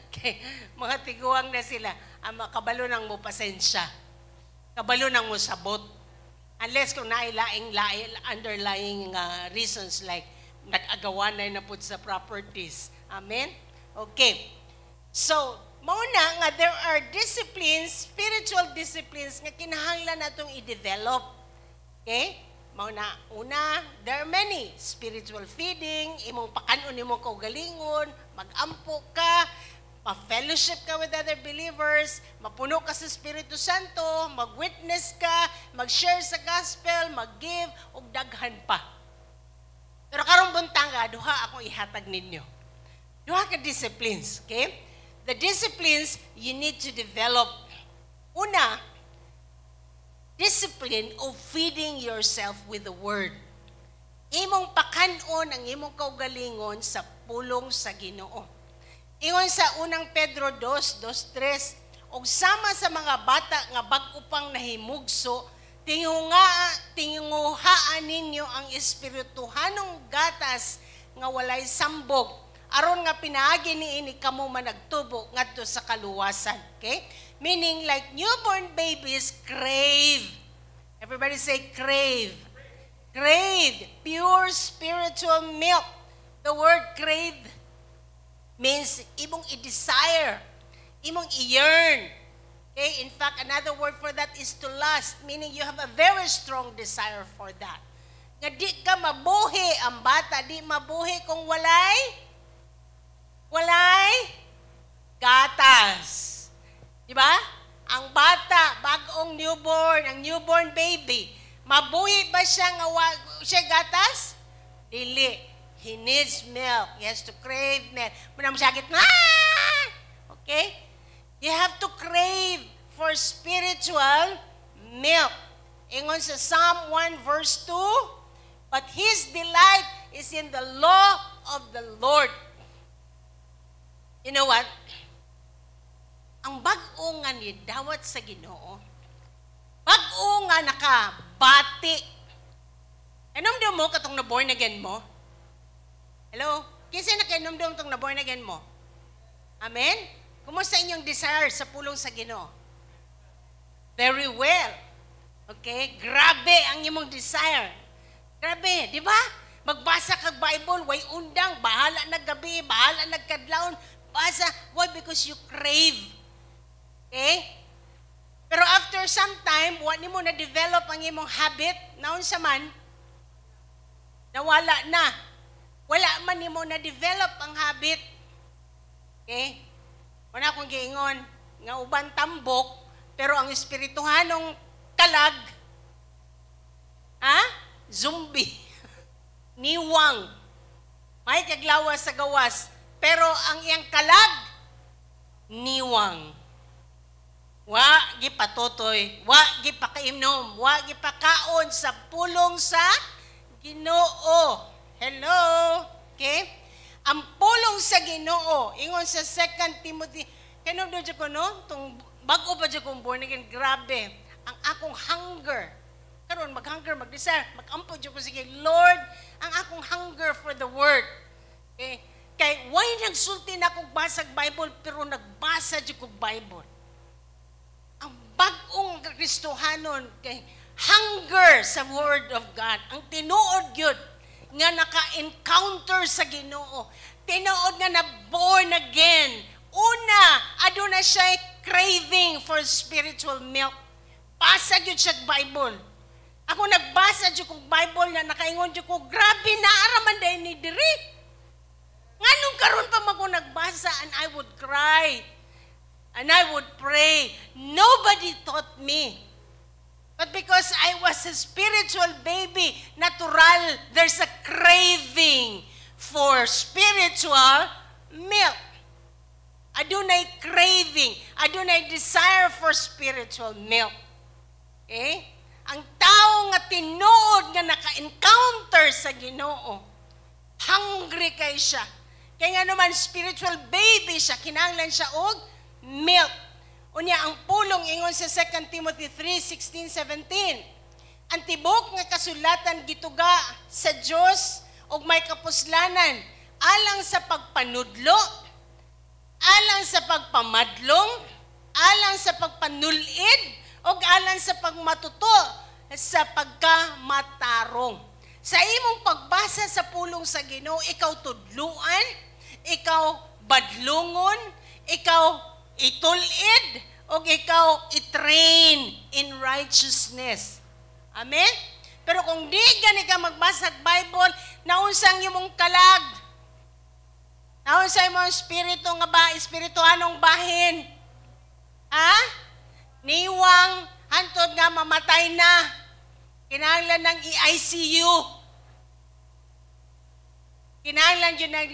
Okay. Mga tiguang na sila. Ang kabalo nang mo pasensya. Kabalo nang mo sabot. Unless kung nailaing laing underlying reasons like nag-agawan na pud sa properties. Amen? Okay. So, mao na nga there are disciplines, spiritual disciplines nga kinahanglan natong i-develop. Okay? Mao na una, there are many spiritual feeding, imong pakanon imong kaugalingon, magampo ka, ma-fellowship ka with other believers, mapuno ka sa Espiritu Santo, mag-witness ka, mag-share sa gospel, mag-give, ug daghan pa. Pero karong buntanga, duha akong ihatag ninyo. Duha ka disciplines, okay? The disciplines you need to develop. Una, discipline of feeding yourself with the Word. Imong pakanon ang imong kaugalingon sa pulong sa Ginoo. Ingon sa unang Pedro 2, 2, 3, og sama sa mga bata nga bag-o pang nahimugso, tinguhaan ninyo ang espirituhanong gatas nga walay sambog, aron nga pinaagi niini kamo managtubo ngadto sa kaluwasan. Okay? Meaning, like newborn babies crave. Everybody say "crave." Crave pure spiritual milk. The word "crave" means imong i-desire, imong i-yearn. Okay? In fact, another word for that is to lust, meaning you have a very strong desire for that. Nga di ka mabuhi, ang bata di mabuhi kung walay gatas. Di ba? Ang bata, bagong newborn, ang newborn baby, mabuhi ba siya nga siya gatas? Dili. He needs milk. He has to crave milk. Muna mo sakit, ah! Okay? You have to crave for spiritual milk. Ingon sa Psalm 1 verse 2, "But his delight is in the law of the Lord." You know what? Ang bag-o nga ni dawat sa Ginoo, bag-o nga nakabati. Hinumdum mo katong na born again mo? Hello? Kinsa nakainomdom tong na born again mo? Amen? Kumusta inyong desire sa pulong sa Ginoo? Very well. Okay? Grabe ang imong desire. Grabe, di ba? Magbasa kag Bible, way undang, bahala na gabi, bahala na kadlawon. Basa. Why? Because you crave. Okay? Pero after some time, wa nimo na develop ang imong habit, naunsa man, nawala na. Wala man nimo na develop ang habit. Okay? Wala akong giingon nga uban tambok, pero ang espirituhanong kalag, ha? Zombie. Niwang. May kaglawas sa gawas, pero ang iyang kalag, niwang. Wa gipatutoy, wa gipakaimnom, wa gipakaon sa pulong sa Ginoo. Hello? Okay? Ang pulong sa Ginoo, ingon sa 2 Timothy, kanom do ko, no? Tung bago pa jud kong born again, grabe. Ang akong hunger. Karon mag-hunger, mag-desire, mag-ampo jud ko, sige, Lord, ang akong hunger for the word. Okay? Kay why nagsulti na kog basag Bible, pero nagbasa jud kog Bible. Ang bag-ong Kristohanon kay hunger sa Word of God. Ang tinuod gyud nga naka-encounter sa Ginoo. Tinuod nga na born again. Una, aduna siya craving for spiritual milk. Basa gyud siya Bible. Ako, nagbasa jud kog Bible na nakaingon jud ko, "Grabe, naa ra man diay ni diri. Nganong karon pa man ko nagbasa?" And I would cry. And I would pray. Nobody taught me. But because I was a spiritual baby, natural, there's a craving for spiritual milk. Adunay craving, adunay desire for spiritual milk. Okay? Ang tao nga tinuod nga naka-encounter sa Ginoo, hungry kay siya. Kaya nga naman spiritual baby siya, kinahanglan siya og milk. Unya, ang pulong ingon sa 2 Timothy 3:16, 17, ang tibok nga kasulatan gituga sa Dios ug may kapuslanan alang sa pagpanudlo, alang sa pagpamadlong, alang sa pagpanulid, ug alang sa pagmatuto sa pagkamatarong. Sa imong pagbasa sa pulong sa Ginoo, ikaw tudluan, ikaw badlungon, ikaw itulid, ug ikaw i-train in righteousness. Amen? Pero kung di gani ka magbasa og Bible, naunsang imong kalag? Naunsa imong espiritu nga ba, espirituhanong bahin? Ha? Niwang, hantod nga mamatay na. Kinahanglan ng i-ICU. Kinahanglan yun ng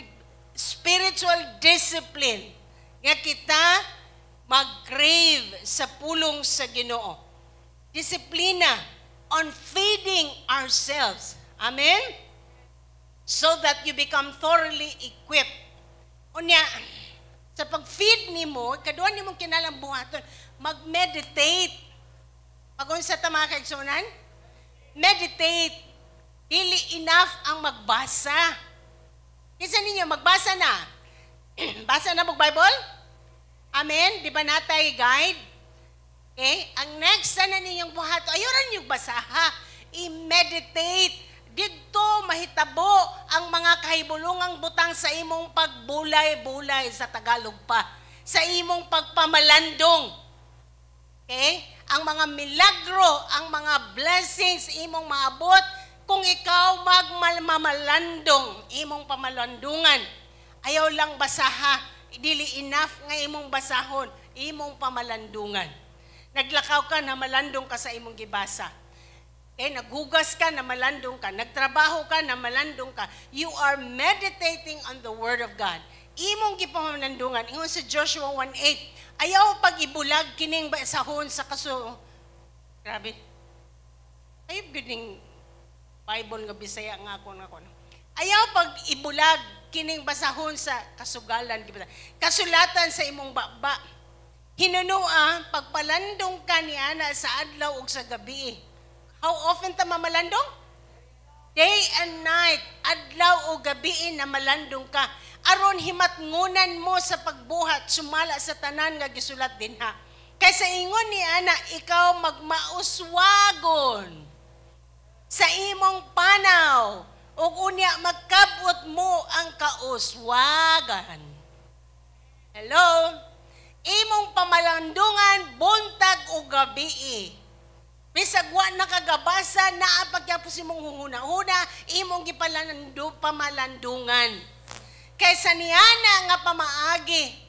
spiritual discipline nga kita mag-crave sa pulong sa Ginoo. Disiplina on feeding ourselves. Amen? So that you become thoroughly equipped. Unya, sa pag-feed nimo, kaduha nimo kinahanglang buhaton, mag-meditate. Pag-unsa ta, mga kaigsuonan? Meditate. Dili enough ang magbasa. Kinsa ninyo magbasa na? Basa na mo Bible? Amen? Di ba natay guide? Okay? Ang next na ninyong buhato, ayaw ra ninyong basaha. I-meditate. Didto mahitabo ang mga kahibulungang butang sa imong pagbulay-bulay, sa Tagalog pa. Sa imong pagpamalandong. Okay? Ang mga milagro, ang mga blessings imong maabot kung ikaw magmamalandong, imong pamalandungan. Ayaw lang basaha, dili enough nga imong basahon, imong pamalandungan. Naglakaw ka na malandong ka sa imong gibasa. Okay, naghugas ka na malandong ka, nagtrabaho ka na malandong ka. You are meditating on the Word of God. Imong gipamalandungan, ingon sa Joshua 1:8, ayaw pag ibulag kining basahon sa kaso. Grabe. Ayaw gining Bible nga Bisaya nga ako nga ako. Ayaw pag ibulag kining basahon sa kasugalan, kasulatan sa imong baba. Hinunua, pagpalandong ka niana sa adlaw ug sa gabi. How often ta mamalandong? Day and night, adlaw o gabi na malandong ka. Aron himatngunan mo sa pagbuhat, sumala sa tanan nga gisulat dinha. Kaysa ingon ni ana, ikaw magmauswagon sa imong panaw, ug unya magkabot mo ang kauswagan. Hello? Imong pamalandungan buntag o gabi. Bisag wa nakagabasa, naa pagyapos imong huna-huna, imong gipalandu pamalandungan. Kaysa niana nga pamaagi,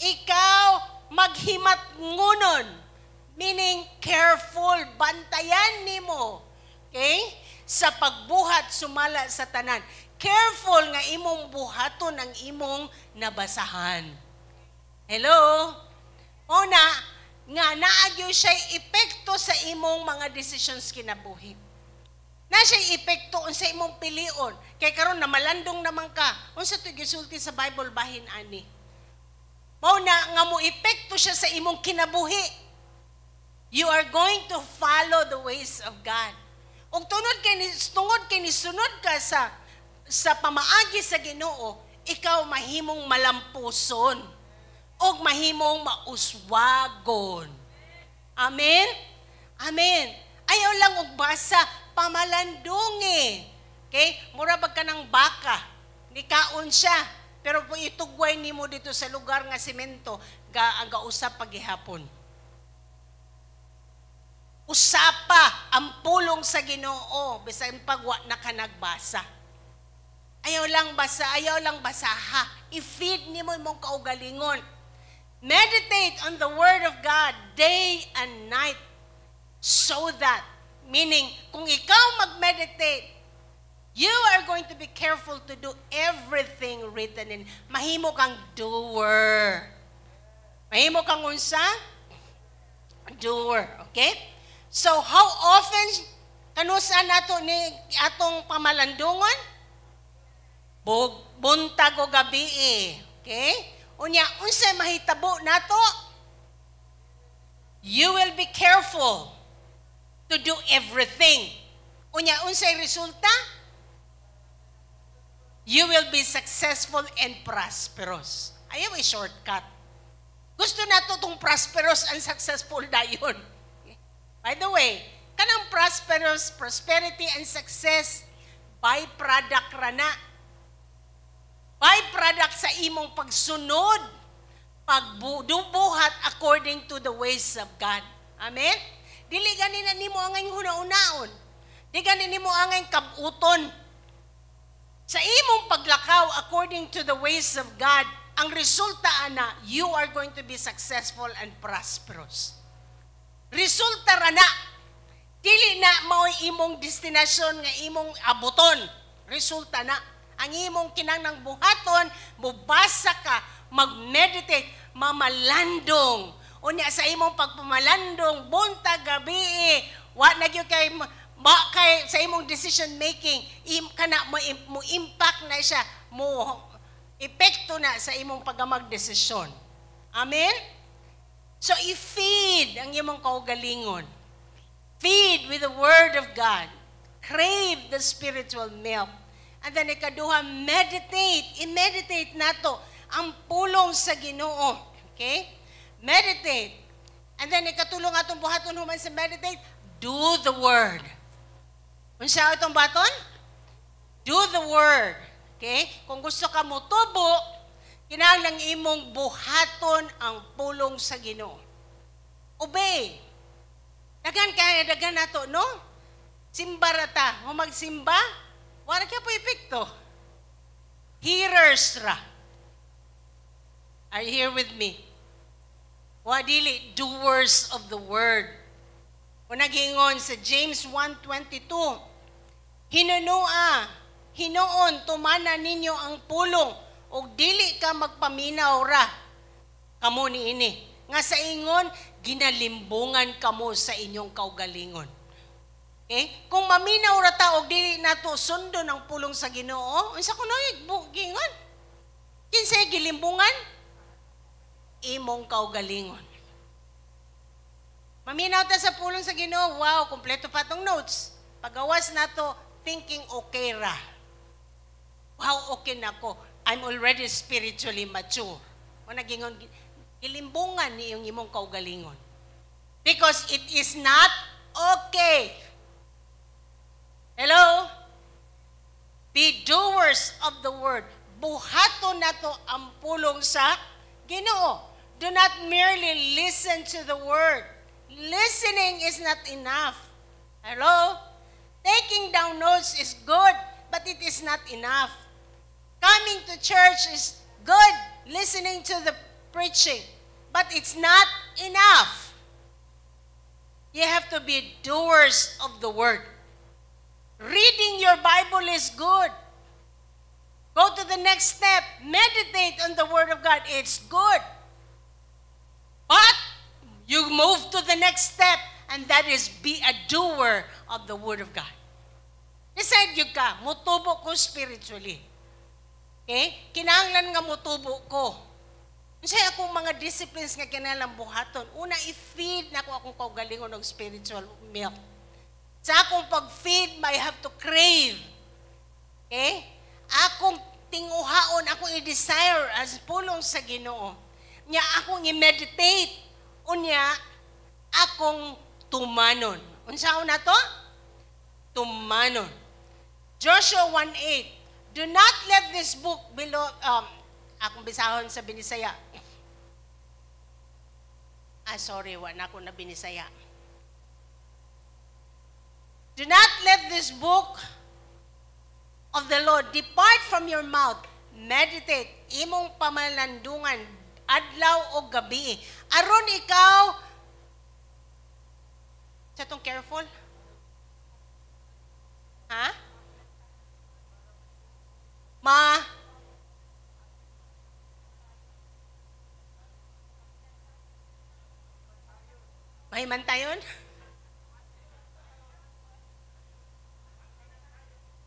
ikaw maghimat ngunon, meaning careful, bantayan nimo. Okay? Sa pagbuhat sumala sa tanan. Careful nga imong buhaton ang imong nabasahan. Hello? Una, nga naagyo siya epekto sa imong mga decisions kinabuhi. Na siya epekto unsa imong pilion. Kay karon namalandong naman ka. Unsa to gisulti sa Bible bahin ani? Mao na nga mo epekto siya sa imong kinabuhi. You are going to follow the ways of God. Ug tungod kay ni sunod ka sa pamaagi sa Ginoo, Ikaw mahimong malampuson o mahimong mauswagon. Amen? Amen. Ayaw lang og basa, pamalandungi. Okay? Mura bag ka ng baka, nikaon siya. Pero kung itugway nimo dito sa lugar nga semento, ga ang gausap pagihapon. Usapa ang pulong sa Ginoo bisan pag wa na ka nagbasa. Ayaw lang basa, ayaw lang basaha. I-feed nimo imong kaugalingon. Meditate on the Word of God day and night so that, meaning, kung ikaw mag-meditate, you are going to be careful to do everything written in. Mahimo kang doer. Mahimo kang unsa? Doer. Okay? So, how often kanusa nato ni atong pamalandungon? Buntag o gabi eh. Okay? Unya, unsa mahitabo nato? You will be careful to do everything. Unya, unsay resulta? You will be successful and prosperous. Ayaw i-shortcut. Gusto nato tong prosperous and successful dayon. By the way, kanang prosperous, prosperity and success, byproduct ra na. Byproduct sa imong pagsunod, pagbuhat according to the ways of God. Amen? Dili gani na nimo angay huna-hunaon. Di gani nimo angay kabuton. Sa imong paglakaw according to the ways of God, ang resulta ana, you are going to be successful and prosperous. Resulta ra na. Dili na mao'y imong destinasyon nga imong abuton. Resulta na. Ang imong kinahanglang buhaton, mubasa ka, mag-meditate, mamalandong. Unya sa imong pagpamalandong, buntag gabi, wa na gyud kay ba kay sa imong decision making im, kana mo impact na siya, mo epekto na sa imong pagamag-desisyon. Amen? So i-feed ang imong kaugalingon. Feed with the Word of God. Crave the spiritual milk. And then ikaduha, meditate. I-meditate nato ang pulong sa Ginoo. Okay? Meditate. And then ikatulong atong buhaton human sa meditate, do the Word. Unsa itong buhaton? Do the Word. Okay? Kung gusto ka mo tubo, kinahanglang imong buhaton ang pulong sa Ginoo. Obey. Daghan kaya daghan nato, no? Simba ra ta, magsimba, wala kaya po epekto. Hearers ra. Are you here with me? Wa dili doers of the word. O nagingon sa James 1:22, "Hinunua, hinuon tumana ninyo ang pulong ug dili ka magpaminaw ra kamo niini." Nga sa ingon, ginalimbungan kamo sa inyong kaugalingon. Okay? Kung maminaw ra ta og dili nato sundon ang pulong sa Ginoo, unsa kuno gingon? Kinsay gilimbungan? Imong kaugalingon. Maminaw ta sa pulong sa Ginoo, wow, kompleto pa tong notes. Pagawas nato, thinking okay ra. Wow, okay na ko. I'm already spiritually mature. O nagingon, gilimbungan ni yung imong kaugalingon. Because it is not okay. Hello? Be doers of the word. Buhaton nato ang pulong sa Ginoo. Do not merely listen to the word. Listening is not enough. Hello? Taking down notes is good, but it is not enough. Coming to church is good, listening to the preaching, but it's not enough. You have to be doers of the word. Reading your Bible is good. Go to the next step. Meditate on the Word of God. It's good. But you move to the next step, and that is be a doer of the Word of God. Decide gyud ka, mutubo ko spiritually. Okay? Kinahanglan nga mutubo ko. Unsay akong mga disciplines nga kinahanglan buhaton? Una, i-feed nako akong kaugalingon og spiritual milk. Sa akong pag-feed, I have to crave. Okay? Akong tinguhaon, akong i-desire as pulong sa Ginoo. Nya akong i-meditate, unya akong tumanon. Unsaon na to? Tumanon. Joshua 1:8. Do not let this book below, akong bisahon sa Binisaya. Ah, sorry, wala ako na Binisaya. Do not let this book of the law depart from your mouth. Meditate, imong pamalandungan, adlaw o gabi. Aron ikaw, sa tong careful? Ha? Ma? Mahimantayon?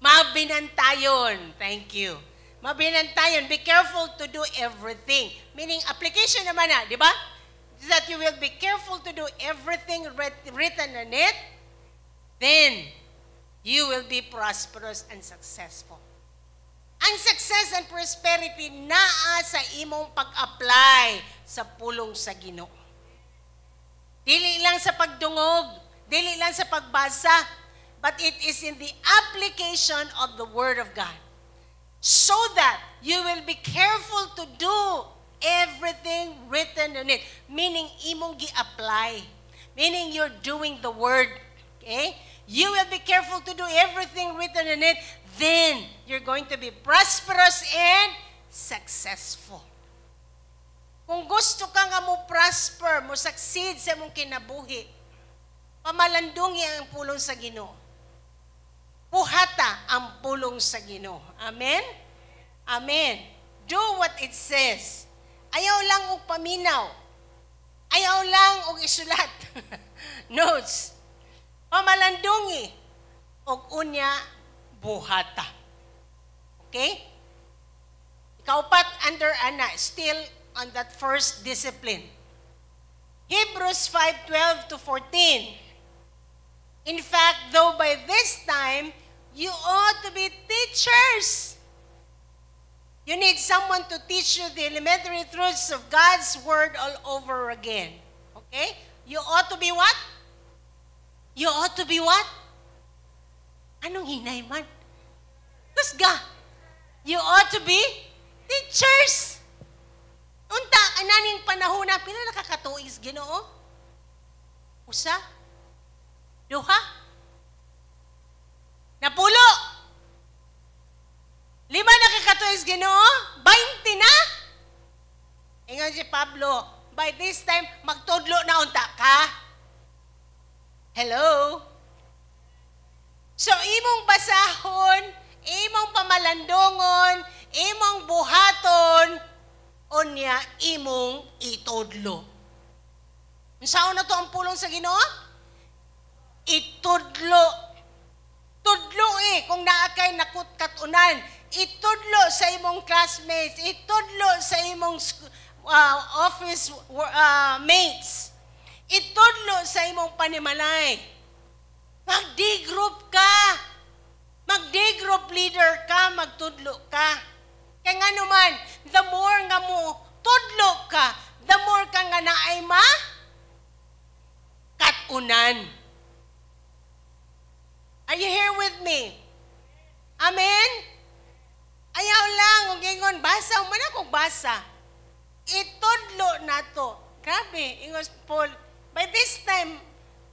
Mabinantayon. Thank you. Mabinantayon. Be careful to do everything. Meaning, application naman na, di ba? That you will be careful to do everything written on it, then you will be prosperous and successful. Ang success and prosperity naa sa imong pag-apply sa pulong sa Ginoo. Dili lang sa pagdungog, dili lang sa pagbasa, but it is in the application of the Word of God. So that you will be careful to do everything written on it. Meaning, imong gi-apply. Meaning, you're doing the Word. Okay? You will be careful to do everything written in it. Then, you're going to be prosperous and successful. Kung gusto ka nga mo prosper, mo succeed sa imong kinabuhi, pamalandungi ang pulong sa Ginoo. Buhata ang pulong sa Ginoo. Amen? Amen. Do what it says. Ayaw lang og paminaw. Ayaw lang og isulat. Notes. Pamalandungi og unya buhata. Okay? Ikaupat under ana, still on that first discipline. Hebrews 5:12-14. In fact, though by this time, you ought to be teachers. You need someone to teach you the elementary truths of God's Word all over again. Okay? You ought to be what? You ought to be what? Anong hinay man? Kusga. You ought to be teachers. Unta, ananing panahon na, pila nakakatuig Ginoo? Usa? Duha? Napulo? 5 nakakatuig Ginoo? 20 na? Ingon si Pablo, by this time, magtudlo na unta ka. Hello? So, imong basahon, imong pamalandungon, imong buhaton, unya imong itudlo. Unsaon na to ang pulong sa Ginoo? Itudlo. Tudlo kung naa kay nakut-katunan. Itudlo sa imong classmates, itudlo sa imong office mates. Itudlo sa imong panimalay. Mag-D-group ka. Mag-D-group leader ka, magtudlo ka. Kaya nga naman, the more nga mo tudlo ka, the more ka nga naay ma katunan. Are you here with me? Amen? Ayaw lang, kung ingon, basa, man akong basa. Itudlo na to. Grabe, ingon Paul, by this time,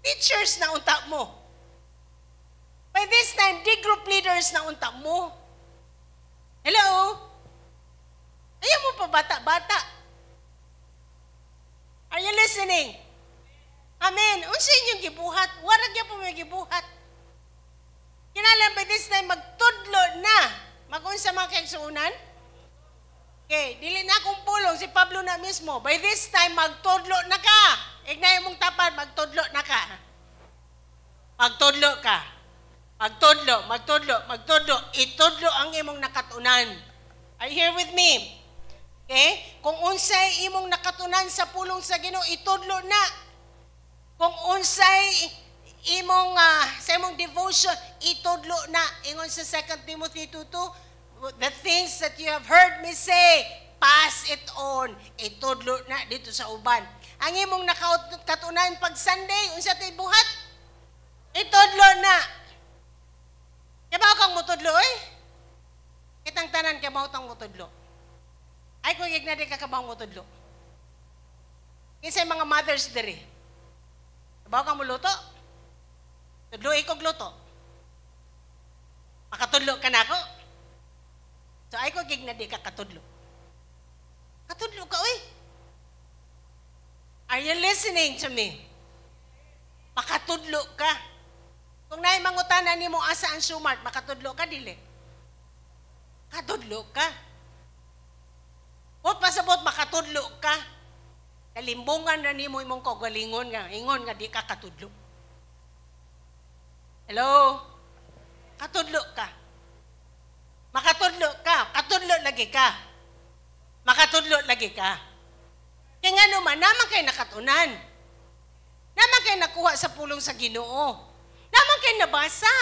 teachers na unta mo. By this time, D-group leaders na unta mo. Hello? Ayaw mo pa bata-bata. Are you listening? Amen. Unsa inyong gibuhat? Wala gyud po may gibuhat. Kinahanglan by this time magtudlo na. Magunsa man kay suunan? Okay, dili na akong pulong si Pablo na mismo. By this time magtudlo na ka. Ignay mong tapad, magtudlo na ka. Magtudlo ka. Magtudlo, magtudlo, magtudlo. Itudlo ang imong nakatunan. Are you here with me? Okay? Kung unsay imong nakatunan sa pulong sa Ginoo, itudlo na. Kung unsay imong sa imong devotion, itudlo na. Ingon sa 2 Timothy 2:2, The things that you have heard me say, pass it on. Itudlo na dito sa uban. Ang imong nakatunan pag Sunday, unsa tay buhat? Itudlo na. Kabaw kang mutudlo oy? Kitang tanan kabaw tang mutudlo. Ay ko gigna di ka kabaw mutudlo. Kinsay mga mothers diri? Kabaw kang muluto? Tudlo kog luto. Makatudlo ka nako. So ay ko gigna di ka katudlo. Katudlo ka oy. Are you listening to me? Makatudlo ka. Kung naay mangutana nimo asa ang sumart, makatudlo ka dili? Katudlo ka. Bot pasabot makatudlo ka. Kalimbungan na nimo imong kaugalingon nga ingon nga di ka katudlo. Hello? Katudlo ka. Makatudlo ka. Katudlo lagi ka. Makatudlo lagi ka. Kaya nga naman, naman kay nakatunan. Naman kay nakuha sa pulong sa Ginoo. Naman kay nabasa.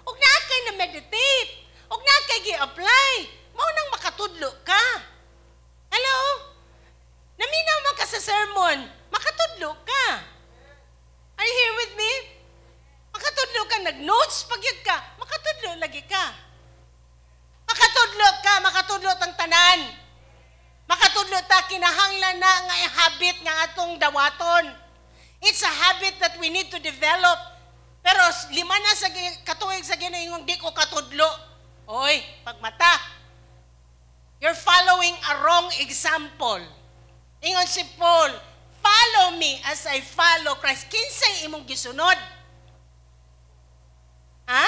Ug naa kay na meditate. Ug naa kay gi-apply. Mao nang makatudlo ka. Hello? Naminaw man ka sa sermon, makatudlo ka. Are you here with me? Makatudlo ka, nag-notes pag yun ka, makatudlo lagi ka. Makatudlo ka, makatudlo tang tanan. Makatudlo ta, kinahanglan na nga habit nga atong dawaton. It's a habit that we need to develop. Pero 5 na sa katuig sa Ginoo di ko katudlo. Oy, pagmata. You're following a wrong example. Ingon si Paul, "Follow me as I follow Christ." Kinsay imong gisunod? Ha?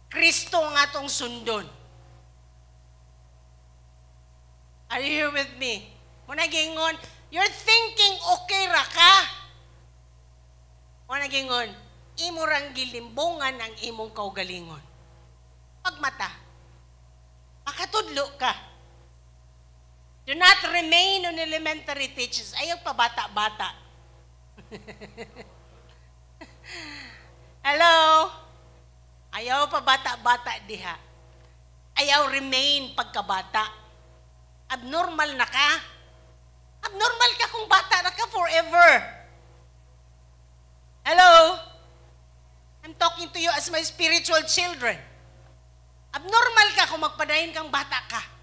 Kristo ang atong sundon. Are you here with me? Muna gingon, you're thinking okay ra ka. Muna gingon, imo rang gilimbungan ang imong kaugalingon. Pagmata, makatudlo ka. Do not remain on elementary teachings. Ayaw pa bata-bata. Hello? Ayaw pa bata-bata diha. Ayaw remain pagkabata. Abnormal na ka. Abnormal ka kung bata na ka forever. Hello? I'm talking to you as my spiritual children. Abnormal ka kung magpadayon kang bata ka.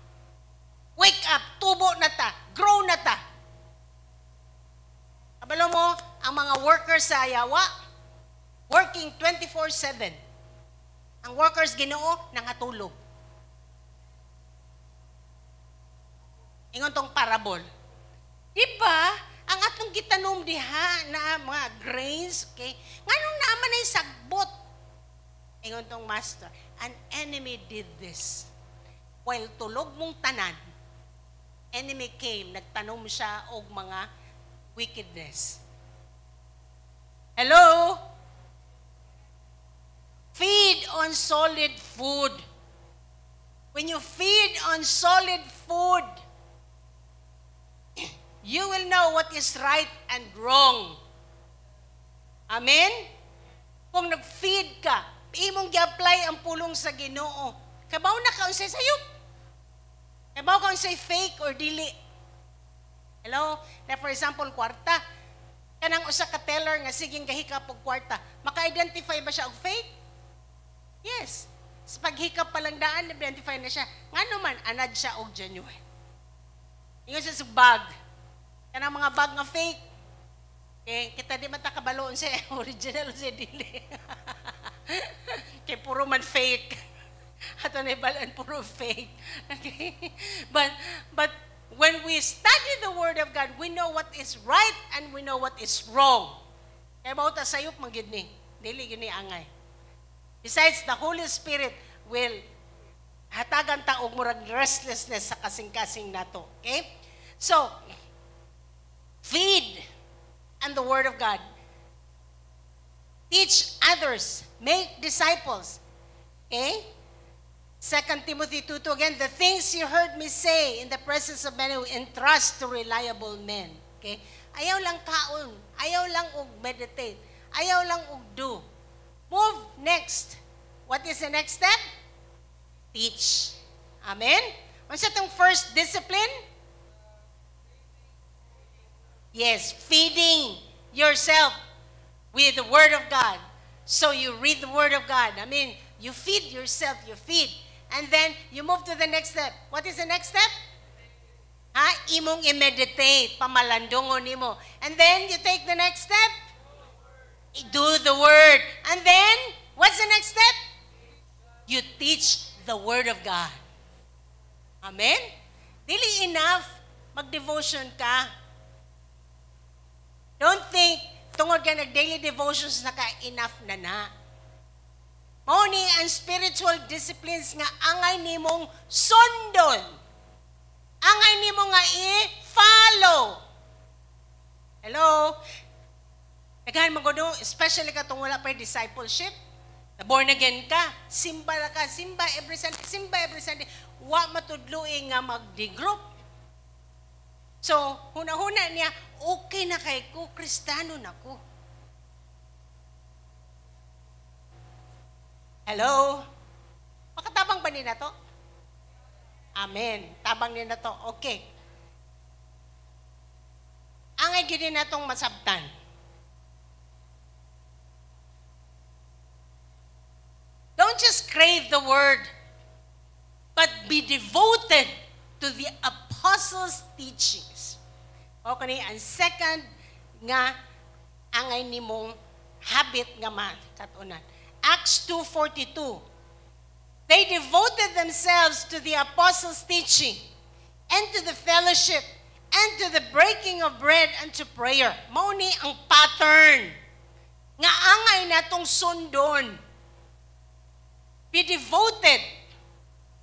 Wake up, tubo na ta, grow na ta. Kabalo mo, ang mga workers sa Ayawa, working 24/7. Ang workers Ginoo, nangatulog. Ingon tong parable. Di ba, ang atong gitanom diha na mga grains, okay? Nganong naaman ay sagbot? Ingon tong master, an enemy did this. While tulog mong tanan, enemy came, nagtanom siya og mga wickedness. Hello? Feed on solid food. When you feed on solid food, you will know what is right and wrong. Amen? Kung nag-feed ka, imong gi-apply ang pulong sa Ginoo. Kabaw na ka unsay sayop. Kabaw ka unsay fake or dili. Hello? Na for example, kwarta. Kanang usa ka teller nga siging gahikap og kwarta, maka-identify ba siya og fake? Yes. Sa paghikap pa lang daan, identify na siya. Ngano man, anad siya og genuine. Ingon siya sa bag. Kanang mga bag nga fake. Okay, kita di man ta kabalo unsa original unsa dili. Kay puro man fake. Ato na ibalan puro fake. Okay? But when we study the Word of God, we know what is right and we know what is wrong. Kaya bauta sayop man gid ni. Dili gid ni angay. Besides, the Holy Spirit will hatagan ta og murag restlessness sa kasing-kasing nato. Okay? So, feed on the Word of God. Teach others. Make disciples. Okay? 2 Timothy 2:2 again, the things you heard me say in the presence of many who entrust to reliable men. Okay? Ayaw lang kaon. Ayaw lang og meditate. Ayaw lang og do. Move next. What is the next step? Teach. Amen? Unsa tong first discipline? Yes, feeding yourself with the Word of God. So you read the Word of God. I mean, you feed yourself, you feed. And then you move to the next step. What is the next step? Ha? Imong i-meditate, pamalandungon nimo. And then you take the next step. Do the Word. And then, what's the next step? You teach the Word of God. Amen? Dili enough mag-devotion ka. Don't think, tungod ka nag-daily devotions na ka, enough na na. Mao ni ang spiritual disciplines nga angay nimong sundon. Angay nimo nga i-follow. Hello? Daghan man gud, especially katong wala pa discipleship. Na born again ka, simba ra ka, simba every Sunday, simba every Sunday. Wa matudloi nga mag-group. So, huna-huna niya, okay na kay ko, Kristano na ko. Hello? Makatabang ba ni na to? Amen. Tabang ni na to. Okay. Angay gini na tong masabtan. Don't just crave the word, but be devoted to the apostles' teachings. Okay, ang second nga angay nimong habit nga makatunan. Acts 2:42. They devoted themselves to the apostles' teaching and to the fellowship and to the breaking of bread and to prayer. Mao ni ang pattern nga angay natong sundon. Be devoted.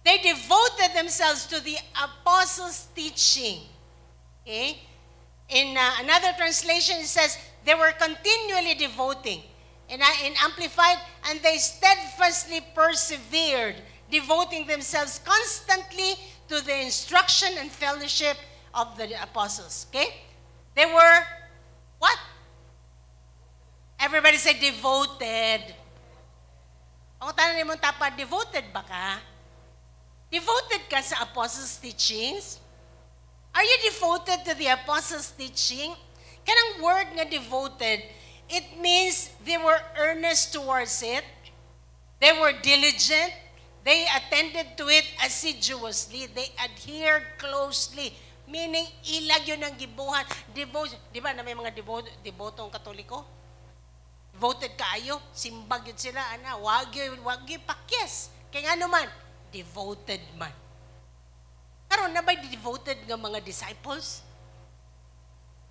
They devoted themselves to the apostles' teaching. Okay? In another translation, it says, they were continually devoting. And in Amplified, and they steadfastly persevered, devoting themselves constantly to the instruction and fellowship of the apostles. Okay? They were what? Everybody say devoted. Ang tanan nimo tapa, devoted ba ka? Devoted ka sa apostles' teachings? Are you devoted to the apostles' teaching? Kanang word nga devoted, it means they were earnest towards it. They were diligent. They attended to it assiduously. They adhered closely. Meaning, ilag yun ang gibuhat. Devotion. Di ba na may mga debotong Katoliko? Devoted kaayo. Simbag yun sila. Ana, wag yun pakyas. Kaya nga naman, devoted man. Karon na ba'y devoted nga mga disciples?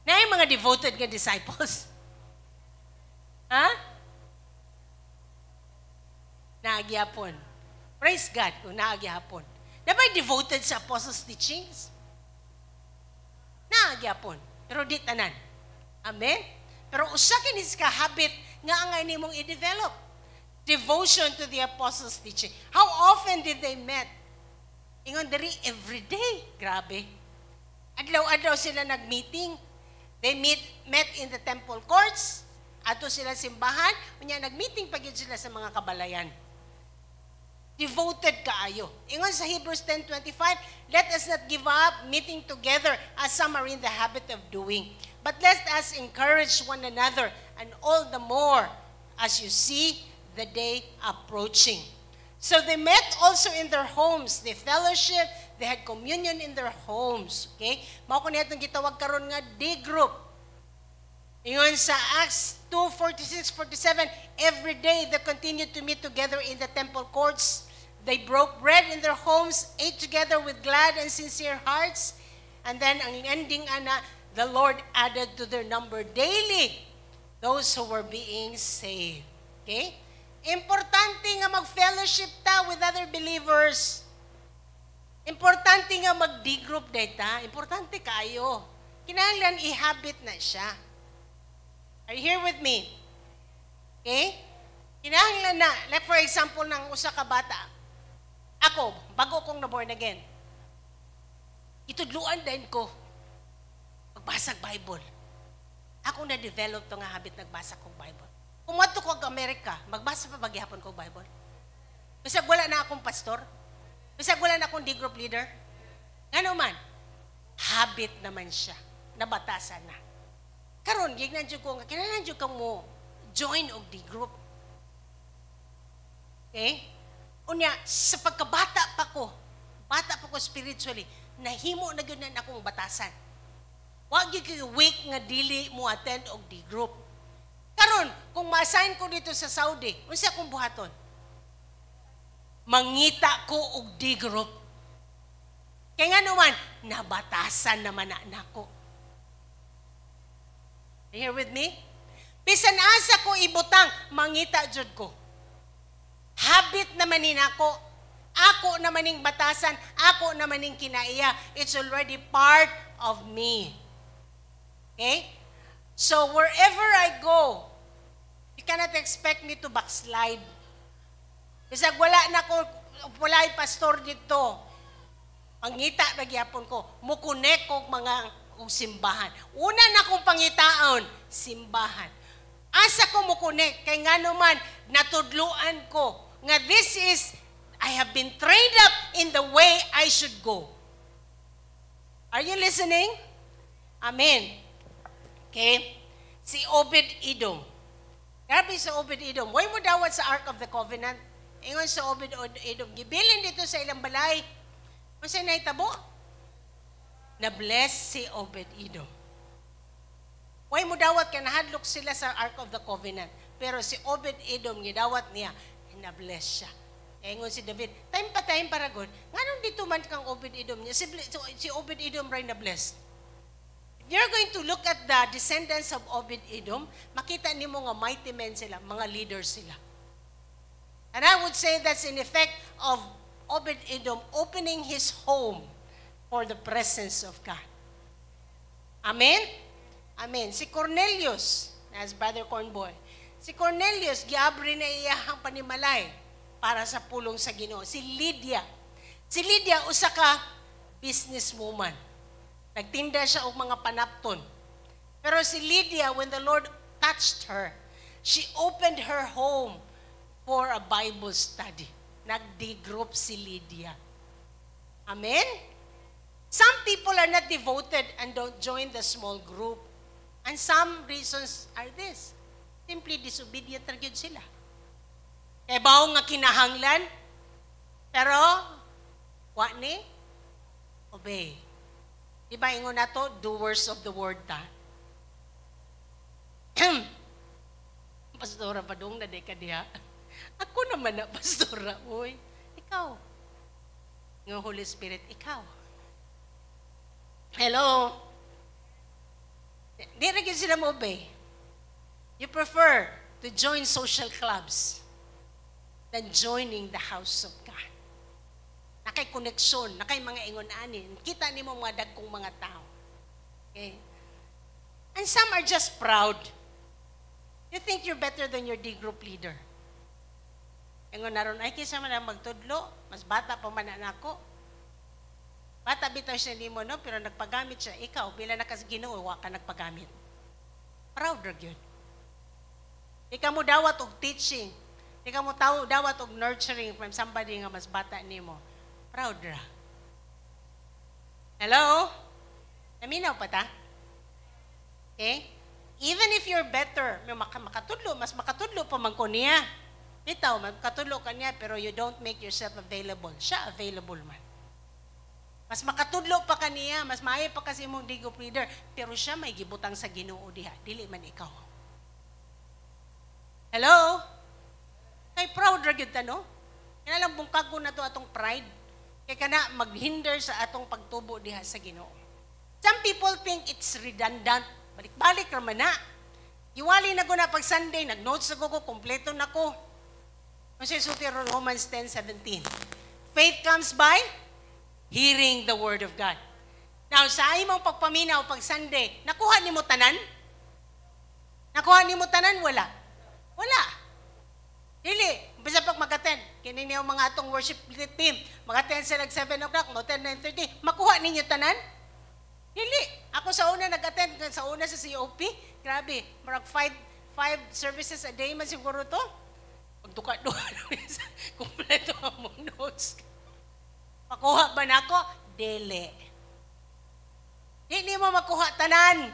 Na yung mga devoted nga disciples? Ha? Naagyapon. Praise God kung naagyapon. Na ba'y devoted sa apostles' teachings? Naagyapon. Pero di tanan. Amen? Pero usa kini ka habit nga angay nimong i-develop. Devotion to the apostles' teaching. How often did they met? Ingon diri every day. Grabe. Adlaw-adlaw sila nag-meeting. They met in the temple courts. Ato sila simbahan. Unya nag-meeting pa gyud sila sa mga kabalayan. Devoted kaayo. Ingon sa Hebrews 10:25, let us not give up meeting together as some are in the habit of doing. But let us encourage one another, and all the more as you see the day approaching. So they met also in their homes. They fellowship, they had communion in their homes. Okay? Mao ko niya itong gitawag karon nga D group. Ingon sa Acts 2:46-47, every day they continued to meet together in the temple courts. They broke bread in their homes, ate together with glad and sincere hearts. And then, ang ending, ana, the Lord added to their number daily those who were being saved. Okay? Importante nga mag-fellowship ta with other believers. Importante nga mag-D-group data. Importante kayo. Kinahanglan i-habit na siya. Are you here with me? Okay? Kinahanglan na. Like for example, ng usa ka bata. Ako, bago kong na-born again, itudluan din ko magbasag Bible. Ako na-develop to nga habit nagbasa kong Bible. Kung muadto ko og Amerika, magbasa pa ba gihapon kong Bible? Bisag wala na akong pastor. Bisag wala na akong D group leader. Ngano man? Habit naman siya. Nabatasan na. Karon gignan jud ko nga kinahanglan jud kang mo join og D group. Okay? Unya, sa pagkabata pa ko, bata pa ko spiritually, nahimo na gyud na akong batasan. Wa gyud kay week nga dili mo attend og D group. Karon, kung ma-assign ko dito sa Saudi, unsa akong buhaton? Mangita ko og D group. Kaya nga naman, nabatasan naman na nako. You here with me? Bisan asa ko ibutang, mangita jud ko. Habit naman ni nako. Ako naman ning batasan, ako naman ning kinaiya. It's already part of me. Okay? So wherever I go, you cannot expect me to backslide. Bisag wala na ko, wala'y pastor dito. Pangita na gyapon ko, mo-connect ko mga og simbahan. Una na kong pangitaon, simbahan. Asa ko mo-connect? Kay ngano man, natudluan ko nga this is, I have been trained up in the way I should go. Are you listening? Amen. Okay? Si Obed Edom. Grabe sa Obed Edom. Way mo dawat sa Ark of the Covenant. Ingon sa Obed Edom, gibilin dito sa ilang balay. Unsa nahitabo? Na-bless si Obed Edom. Way mo dawat kay nahadlok sila sa Ark of the Covenant. Pero si Obed Edom gidawat niya, na-bless siya. Ingon si David, time pa time para god. Nganong dito man kang Obed Edom niya? Si Obed Edom ray na-blessed. If you're going to look at the descendants of Obed Edom, makita nimo nga mighty men sila, mga leaders sila. And I would say that's in effect of Obed Edom opening his home for the presence of God. Amen? Amen. Si Cornelius, as Brother Cornboy, si Cornelius, giabri na iyahang panimalay para sa pulong sa Ginoo. Si Lydia. Si Lydia, usa ka businesswoman. Nagtinda siya og mga panapton. Pero si Lydia, when the Lord touched her, she opened her home for a Bible study. Nag-D group si Lydia. Amen? Some people are not devoted and don't join the small group. And some reasons are this. Simply disobedient ra gyud sila. Kay bawo nga kinahanglan, pero wa ni obey. Di ba ingon nato, doers of the word ta? Pastora, padung na di ka diha. Ako naman na, pastora. Uy, ikaw. Nga Holy Spirit, ikaw. Hello? Di rin sila mo obey. You prefer to join social clubs than joining the house of God. Nakay koneksyon, nakay mga ingon ani. Kita nimo mga dagkong mga tao. Okay? And some are just proud. You think you're better than your D group leader. Ingon na ron, ay kinsa man ang magtudlo, mas bata pa man na ako. Bata bitaw siya nimo, no? Pero nagpagamit siya. Ikaw, bila na kas Ginoo, wa ka nagpagamit. Proud ra gyud. Di ka mo dawat og teaching. Di ka mo dawat og nurturing from somebody nga mas bata nimo. Proud ra. Hello? Naminaw pa ta? Okay? Even if you're better, may makatudlo, mas makatudlo pa man ko niya. Bitaw, makatudlo ka niya, pero you don't make yourself available. Siya available man. Mas makatudlo pa kaniya, mas maayo pa kasi imong D group leader, pero siya may gibutang sa Ginoo diha, dili man ikaw. Hello? Kay proud ra gyud ta, no? Kaya lang bungkag na to atong pride. Kay kana maghinder sa atong pagtubo diha sa Ginoo. Some people think it's redundant. Balik-balik ra man na. Iwali na ko na pag Sunday, nag-notes na ko, kompleto na ko. Kasi sulti Romans 10:17. Faith comes by hearing the word of God. Now, sa imong pagpaminaw pag Sunday, nakuha nimo tanan? Nakuha nimo tanan? Wala. Wala. Dili. Basta pag mag-attend, kini niyo mga atong worship team, mag-attend sila 7 o'clock, mag-attend 9:30, makuha ninyo tanan? Dili. Ako sa una nag-attend, sa una sa COP, grabe, murag five services a day man siguro to. Pagduka-duka, kumpleto ang mong notes. Makuha ba nako? Dili. Di nimo makuha tanan.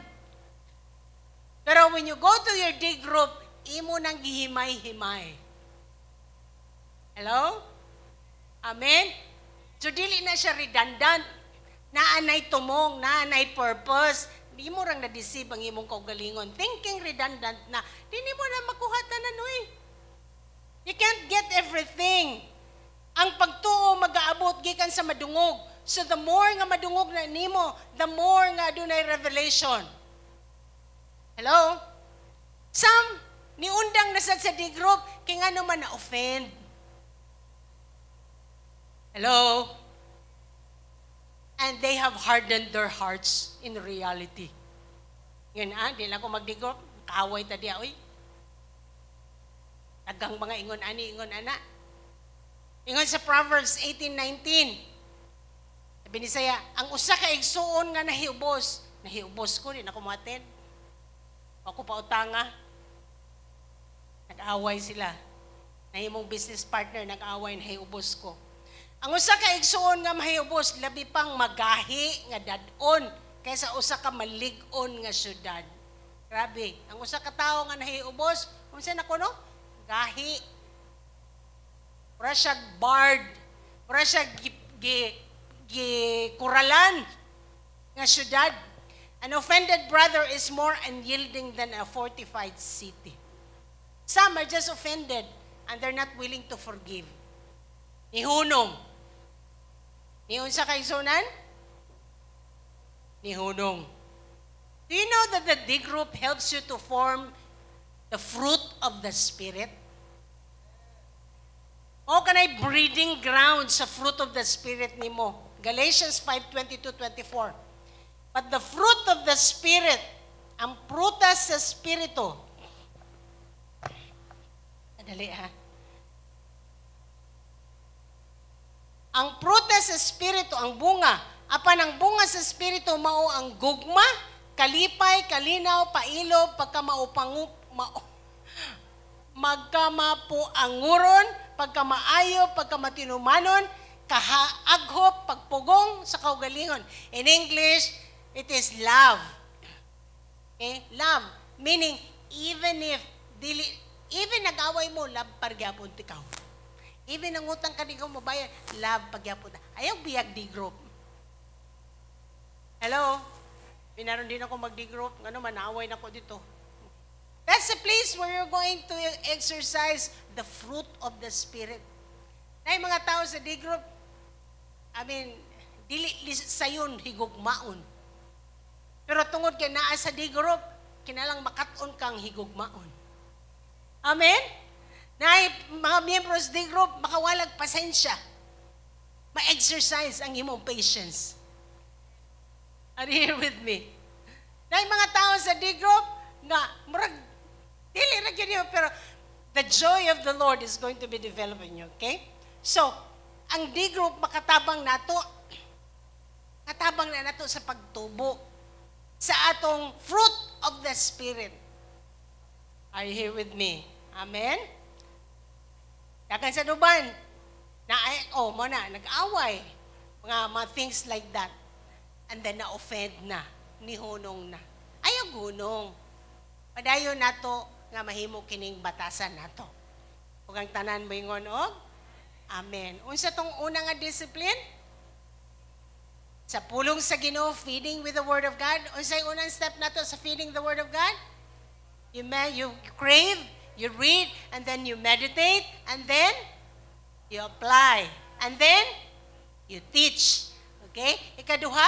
Pero when you go to your D group, imo nang gihimay-himay. Hello? Amen? So dili na siya redundant. Naanay tumong, naanay purpose. Di mo rang na-deceive ang imong kaugalingon. Thinking redundant na, di mo na makuha tanan, uy. You can't get everything. Ang pagtuo magaabot gikan sa madungog. So the more nga madungog na nimo, the more nga adunay revelation. Hello? Some, niundang na sad sa D group, kay ngano man na-offend. Hello? And they have hardened their hearts in reality. Yun ah, di lang ko mag-D group, kaaway ta diya, oy. Tagang mga ingon ani, ingon ana. Ingon sa Proverbs 18:19. Sabi ni saya, ang usa ka igsuon nga nahiubos, nahiubos ko, di na ko mo-attend. Ako pa utanga. Nag-away sila. Nahimong business partner, nag-away, nahiubos ko. Ang usa ka igsuon nga mahiubos, labi pang magahi nga dad-on kaysa usa ka malig-on nga syudad. Grabe. Ang usa ka tawo nga nahiubos, unsa na kuno? Gahi. Mura siya barred. Mura siya gi kuralan nga syudad. An offended brother is more unyielding than a fortified city. Some are just offended and they're not willing to forgive. Nihunong. Nihun sa kaigsuonan? Nihunong. Do you know that the D group helps you to form the fruit of the Spirit? O kanay breeding ground sa fruit of the Spirit nimo. Galatians 5:22-24. But the fruit of the Spirit, ang prutas sa Espiritu. Dali ha. Ang prutas sa Espiritu, ang bunga, apan ang bunga sa Espiritu mao ang gugma, kalipay, kalinaw, pailob, pagkamaupangu, mao, magkamapuanguron, pagkamaayo, pagkamatinumanon, kahaaghop, pagpugong sa kaugalingon. In English, it is love. Okay? Love. Meaning, even if, dili, even nag-away mo, love pargyapon tikaw. Even ang utang ka di ka mabayad, love pagyapon. Ayaw biyag di group. Hello? Binaron din ako mag-D group. Ngano, manaway na ko dito. That's a place where you're going to exercise the fruit of the Spirit. Na yung mga tao sa D group, I mean, dili sayon higugmaon. Pero tungod kay naa sa D group, kinalang makat-on kang higugmaon. Amen? Na mga miyembro sa D group, makawalag pasensya. Ma-exercise ang imong patience. Are you here with me? Na mga tao sa D group, nga, murag, dili ra gyud yun, pero the joy of the Lord is going to be developed in you, okay? So, ang D group makatabang nato, katabang na nato sa pagtubo, sa atong fruit of the Spirit. Are you here with me? Amen? Dagan sa duban, na, oh, mo na, nag-away, mga things like that. And then na-offend na, nihunong na. Ayaw hunong. Padayon nato nga mahimo kining batasan nato. Ug ang tanan moingon og amen. Unsa tong una nga discipline? Sa pulong sa Ginoo, feeding with the Word of God. Unsay unang step nato sa feeding the Word of God? You crave, you read, and then you meditate, and then you apply, and then you teach. Okay? Ikaduha,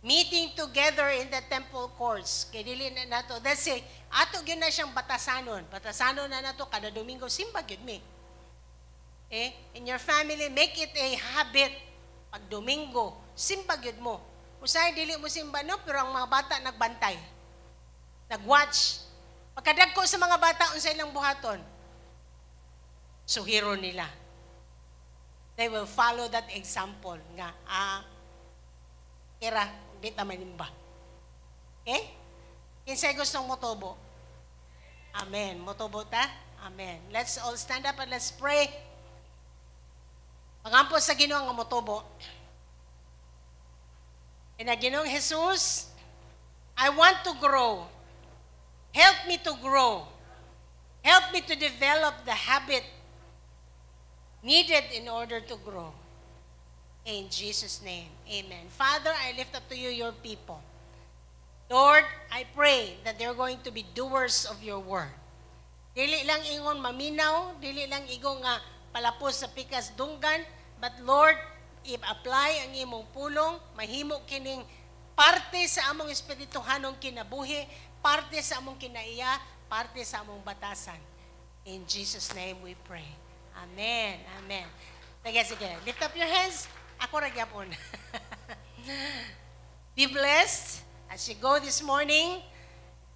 meeting together in the temple courts. Kay dili na nato. Let's say, ato gyud na siyang batasanon. Batasanon na nato kada Domingo, simba gyud mi. Eh, in your family, make it a habit. Pag Domingo, simba gyud mo. Usahay dili mo simba no, pero ang mga bata nagbantay. Nagwatch. Pagkadagko sa mga bata unsa ilang buhaton? Suhiro nila. They will follow that example nga kira di ta manimba. Okay? Kinsay gustong motubo? Amen. Motubo ta? Amen. Let's all stand up and let's pray. Pangampo sa Ginoo nga motubo. And Ginoong Jesus, I want to grow. Help me to grow. Help me to develop the habit needed in order to grow. In Jesus' name, amen. Father, I lift up to you your people. Lord, I pray that they're going to be doers of your word. Dili lang ingon maminaw, dili lang ingon nga palapos sa pikas dunggan, but Lord, i-apply ang imong pulong, mahimo kining parte sa among espirituhanong kinabuhi, parte sa among kinaiya, parte sa among batasan. In Jesus' name we pray. Amen. Amen. Sige, sige. Lift up your hands. Ako ra gyapon. Be blessed as you go this morning.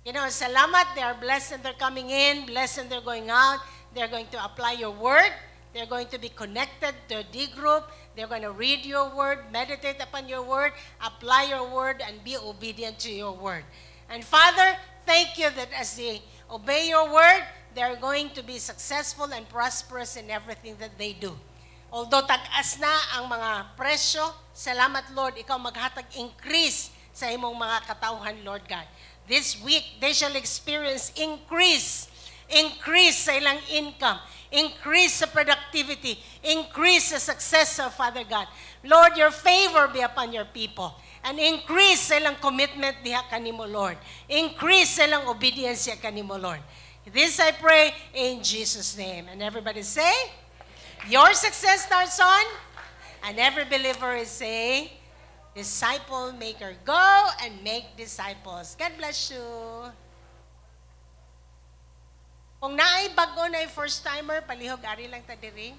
Salamat. They are blessed and they're coming in, blessed and they're going out. They're going to apply your word. They're going to be connected to D group. They're going to read your word, meditate upon your word, apply your word, and be obedient to your word. And Father, thank you that as they obey your word, they're going to be successful and prosperous in everything that they do. Although tag-as na ang mga presyo, salamat, Lord, ikaw maghatag increase sa imong mga katawhan, Lord God. This week, they shall experience increase, increase sa ilang income, increase sa productivity, increase sa success of Father God. Lord, your favor be upon your people. And increase sa ilang commitment diha kanimo, Lord. Increase sa ilang obedience diha kanimo, Lord. This I pray in Jesus' name. And everybody say, your success starts on, and every believer is say, disciple maker. Go and make disciples. God bless you. Kung naay bago na first timer, palihog ari lang ta diri.